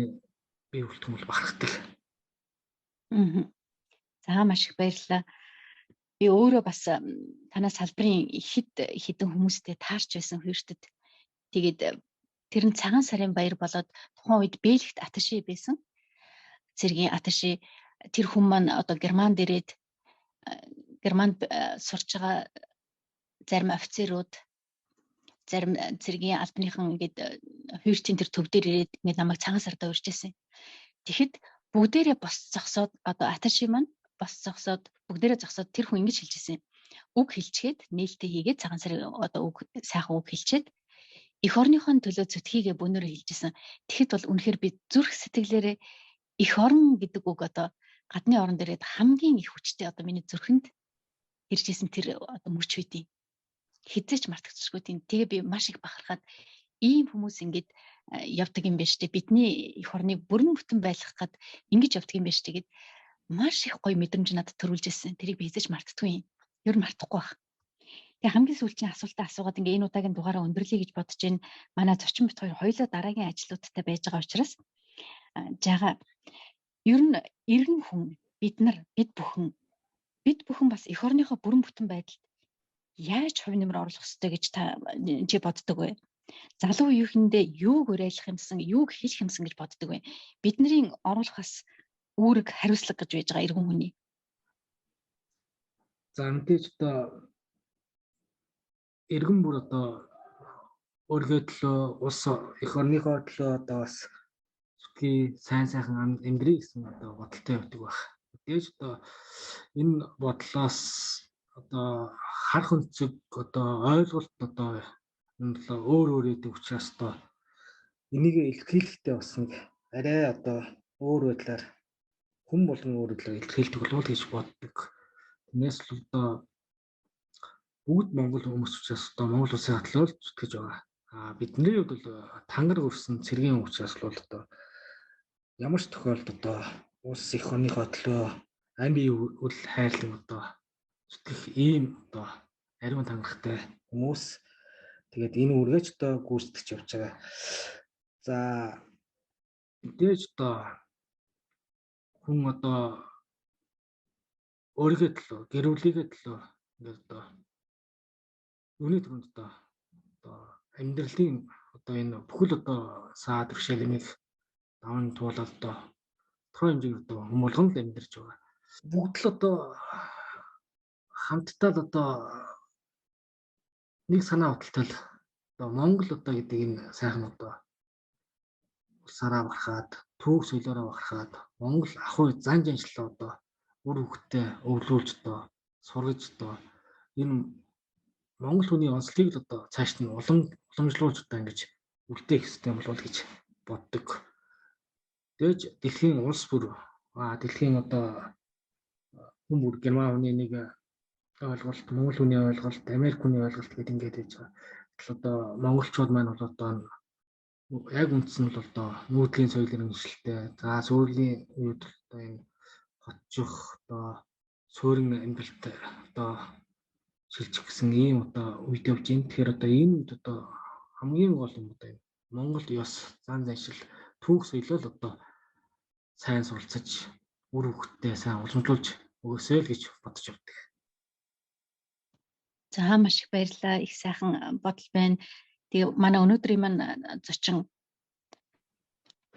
бий бүртгэн бол бахархдаг. За маш их баярлалаа. Би өөрөө бас танай салбарын хідэн хүмүүстэй таарч байсан хоёртод. Тэгээд тэр нь цагаан сарын баяр болоод тухайн үед Бэлэгт аташи байсан. Цэргийн аташи тэр хүн маань одоо Германд ирээд Германд сурч байгаа зарим офицерууд, зарим цэргийн албаныхан ингээд хууртын тэр төв дээр ирээд ингээд намайг цагаан сардаа урьж байсан. Тэгэхэд бүгдээрээ бос зогсоод одоо аташи маань бос зогсоод бүгдээрээ зогсоод тэр хүн ингэж хэлж ирсэн. Үг хэлчихэд нээлттэй хийгээд цагаан сарын одоо үг сайхан үг хэлчихэд эх орныхон төлөө зүтхийгээ бөөнөрөө хэлжсэн. Тэгэхэд бол үнэхээр би зүрх сэтгэлээрээ эх орн гэдэг үг одоо гадны орон дээрээ хамгийн их хүчтэй одоо миний зүрхэнд ирж исэн тэр одоо мөч үйдیں۔ Хизээч мартагдчихгүй тийм. Тэгээ би маш их бахархаад ийм хүмүүс ингэж явдаг юм байна штэ. Бидний эх орныг бүрэн бүтэн байлгах гад ингэж явдаг юм байна штэ гэд маш их гоё мэдрэмж надад төрүүлж ирсэн. Тэрийг би хизээч мартдаггүй юм. Ер нь мартахгүй байх. Тэгээ хамгийн сүүлчийн асуултаа асуугаад ингээ энэ удаагийн дугаараа өндөрлөе гэж бодож байна. Манай зочин бит хоёр хоёулаа дараагийн ажлуудтай байж байгаа учраас жага ер нь иргэн хүн бид нар бид бүхэн бас эх орныхоо бүрэн бүтэн байдалд яаж хувь нэмэр оруулах ёстой гэж та чи боддог вэ? Залуу үеийнхэндээ юуг уриалах юмсан, юуг хэлэх юмсан гэж боддог вэ? Бидний оруулах бас үүрэг хариуцлага гэж байж байгаа иргэн хүний. За мэдээж одоо иргэн бүр одоо өөргөө төлөө улс эх орныхоо төлөө одоо бас зүтгий сайн сайхан амьдрий гэсэн одоо бодолтой явдаг байх. Мэдээж одоо энэ бодлоос одоо харах өнцөг одоо ойлголт одоо энэ өөр өөр өгдөг учраас одоо энийг илэрхийлэхдээ бас нэг арай одоо өөр байдлаар хүн болгон өөр байдлаар илэрхийлдэг болов уу гэж боддог. Тэрнээс л одоо бүгд монгол хүмүүс учраас одоо Монгол улсын төлөө л зүтгэж байгаа. А бидний хувьд бол тангар өрсөн цэргийн учраас л одоо ямар ч тохиолдолд одоо улс эх орныхоо төлөө ам бие үл хайрлан одоо зүтгэх ийм одоо ариун тангарахтай хүмүүс тэгээд энэ үргэлж одоо гүйцэтгэж явж байгаа. За мэдээж одоо хүн одоо өөрийнхөө төлөө, гэр бүлийнхээ төлөө ингээд одоо юуны түрүүнд одоо амьдралын одоо энэ бүхэл одоо саа бэрхшээлийг даван туулаад одоо тодорхой хэмжээгээр одоо хүн болгон л амьдарч байгаа. Бүгд л одоо хамтдаа л одоо нэг санаа бодолтой л одоо Монгол одоо гэдэг энэ сайхан одоо улсаараа барахад, түүх соёлоороо барахад Монгол ахуй зан жаншлаа одоо үр хөвгтөө өвлүүлж одоо сургаж одоо энэ Монгол хүний онцлогийг л одоо цааш нь уламжлуулж одоо ингэж үлдээх ёстой болов уу гэж боддог. Тэгэж дэлхийн улс бүр дэлхийн одоо хүн бүр Герман хүний нэг ойлголт, Монгол хүний ойлголт, Америк хүний ойлголт гэдэг ингээд байж байгаа. Гэтэл одоо монголчууд маань бол одоо яг үндсэн нь бол одоо нүүдлийн соёл иргэншилтэй. За сүүлийн үед одоо энэ хотжих одоо суурин амьдралд одоо шилжих гэсэн ийм одоо үед явж байна. Тэгэхээр одоо энэ үед одоо хамгийн гол юм одоо энэ Монгол ёс, зан заншил, түүх соёлоо л одоо сайн суралцаж үр хөвгтдээ сайн уламжлуулж өгөөсэй л гэж бодож явдаг. За маш их баярлалаа. Их сайхан бодол байна. Тэгээ манай өнөөдрийн маань зочин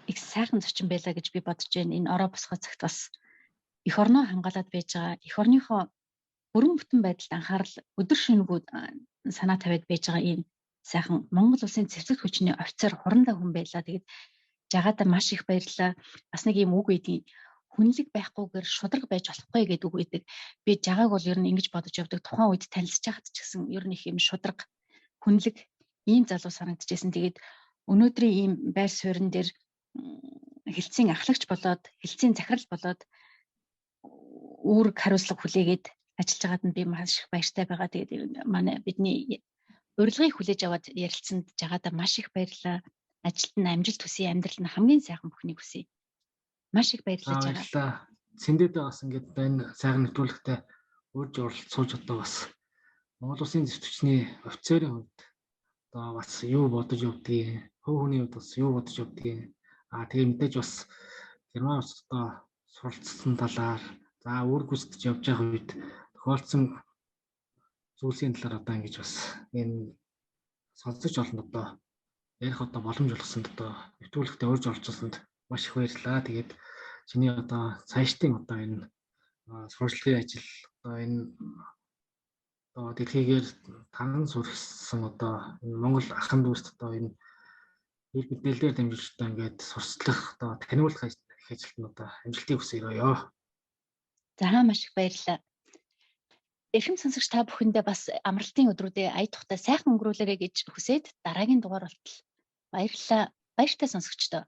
их сайхан зочин байлаа гэж би бодож байна. Энэ ороо босгоо цагт бас эх орноо хамгаалаад байж байгаа. Эх орныхоо бүрэн бүтэн байдалд анхаарал өдөр шөнөгүй санаа тавиад байж байгаа ийм сайхан Монгол улсын цэцэг хүчний офицер хурандаа хүн байлаа. Тэгээд жагаадаа маш их баярлалаа. Бас нэг ийм үг байдгийн хүнлэг байхгүйгээр шударга байж болохгүй гэдэг үг байдаг. Би жагааг бол ер нь ингэж бодож явдаг. Тухайн үед танилцж байхад ч гэсэн ер нь их юм шударга, хүнлэг ийм залуу санагдчихсэн. Тэгээд өнөөдрийн ийм байр суурин дээр хэлцийн ахлагч болоод, хэлцийн захирал болоод үүрэг хариуцлага хүлээгээд ажиллаж байгаад нь би маш их баяртай байгаа. Тэгээд манай бидний урилгыг хүлээж аваад ярилцсанд жагаадаа маш их баярлалаа. Ажилд нь амжилт хүсье, амьдрал нь хамгийн сайхан бүхнийг хүсье. Маш их баярлалаа жагаа. Баярлалаа. Цэндээдээ бас ингээд энэ сайхан нэвтрүүлэгтээ урьж оролцуулж одоо бас Монгол Улсын зэвсэгчний офицерын хувьд одоо бас юу бодож явдгийг, хувь хүний хувьд бас юу бодож явдгийг, тэгээ мэдээж бас Герман улсад одоо суралцсан талаар, за үүрэг гүйцэтгэж явж байгаа үед тохиолдсон зүйлсийн талаар одоо ингэж бас энэ сонсогч олонд одоо ярих одоо боломж олгосонд одоо нэвтрүүлэгтээ урьж оролцсонд маш их баярлалаа. Тэгээд чиний одоо цаашдын одоо энэ сурчлагын ажил одоо энэ одоо дэлхийгээр тан сургасан одоо энэ Монгол ахын дүүст одоо энэ хэл мэдээлэлээр дамжуулж одоо ингээд сурчлах одоо таниулах их ажилд нь одоо амжилтыг хүсье. За маш их баярлалаа. Эрхэм сонсогч та бүхэндээ бас амралтын өдрүүдээ ая тухтай сайхан өнгөрүүлээрэй гэж хүсээд дараагийн дугаар болтол баярлалаа. Баяртай сонсогчдоо.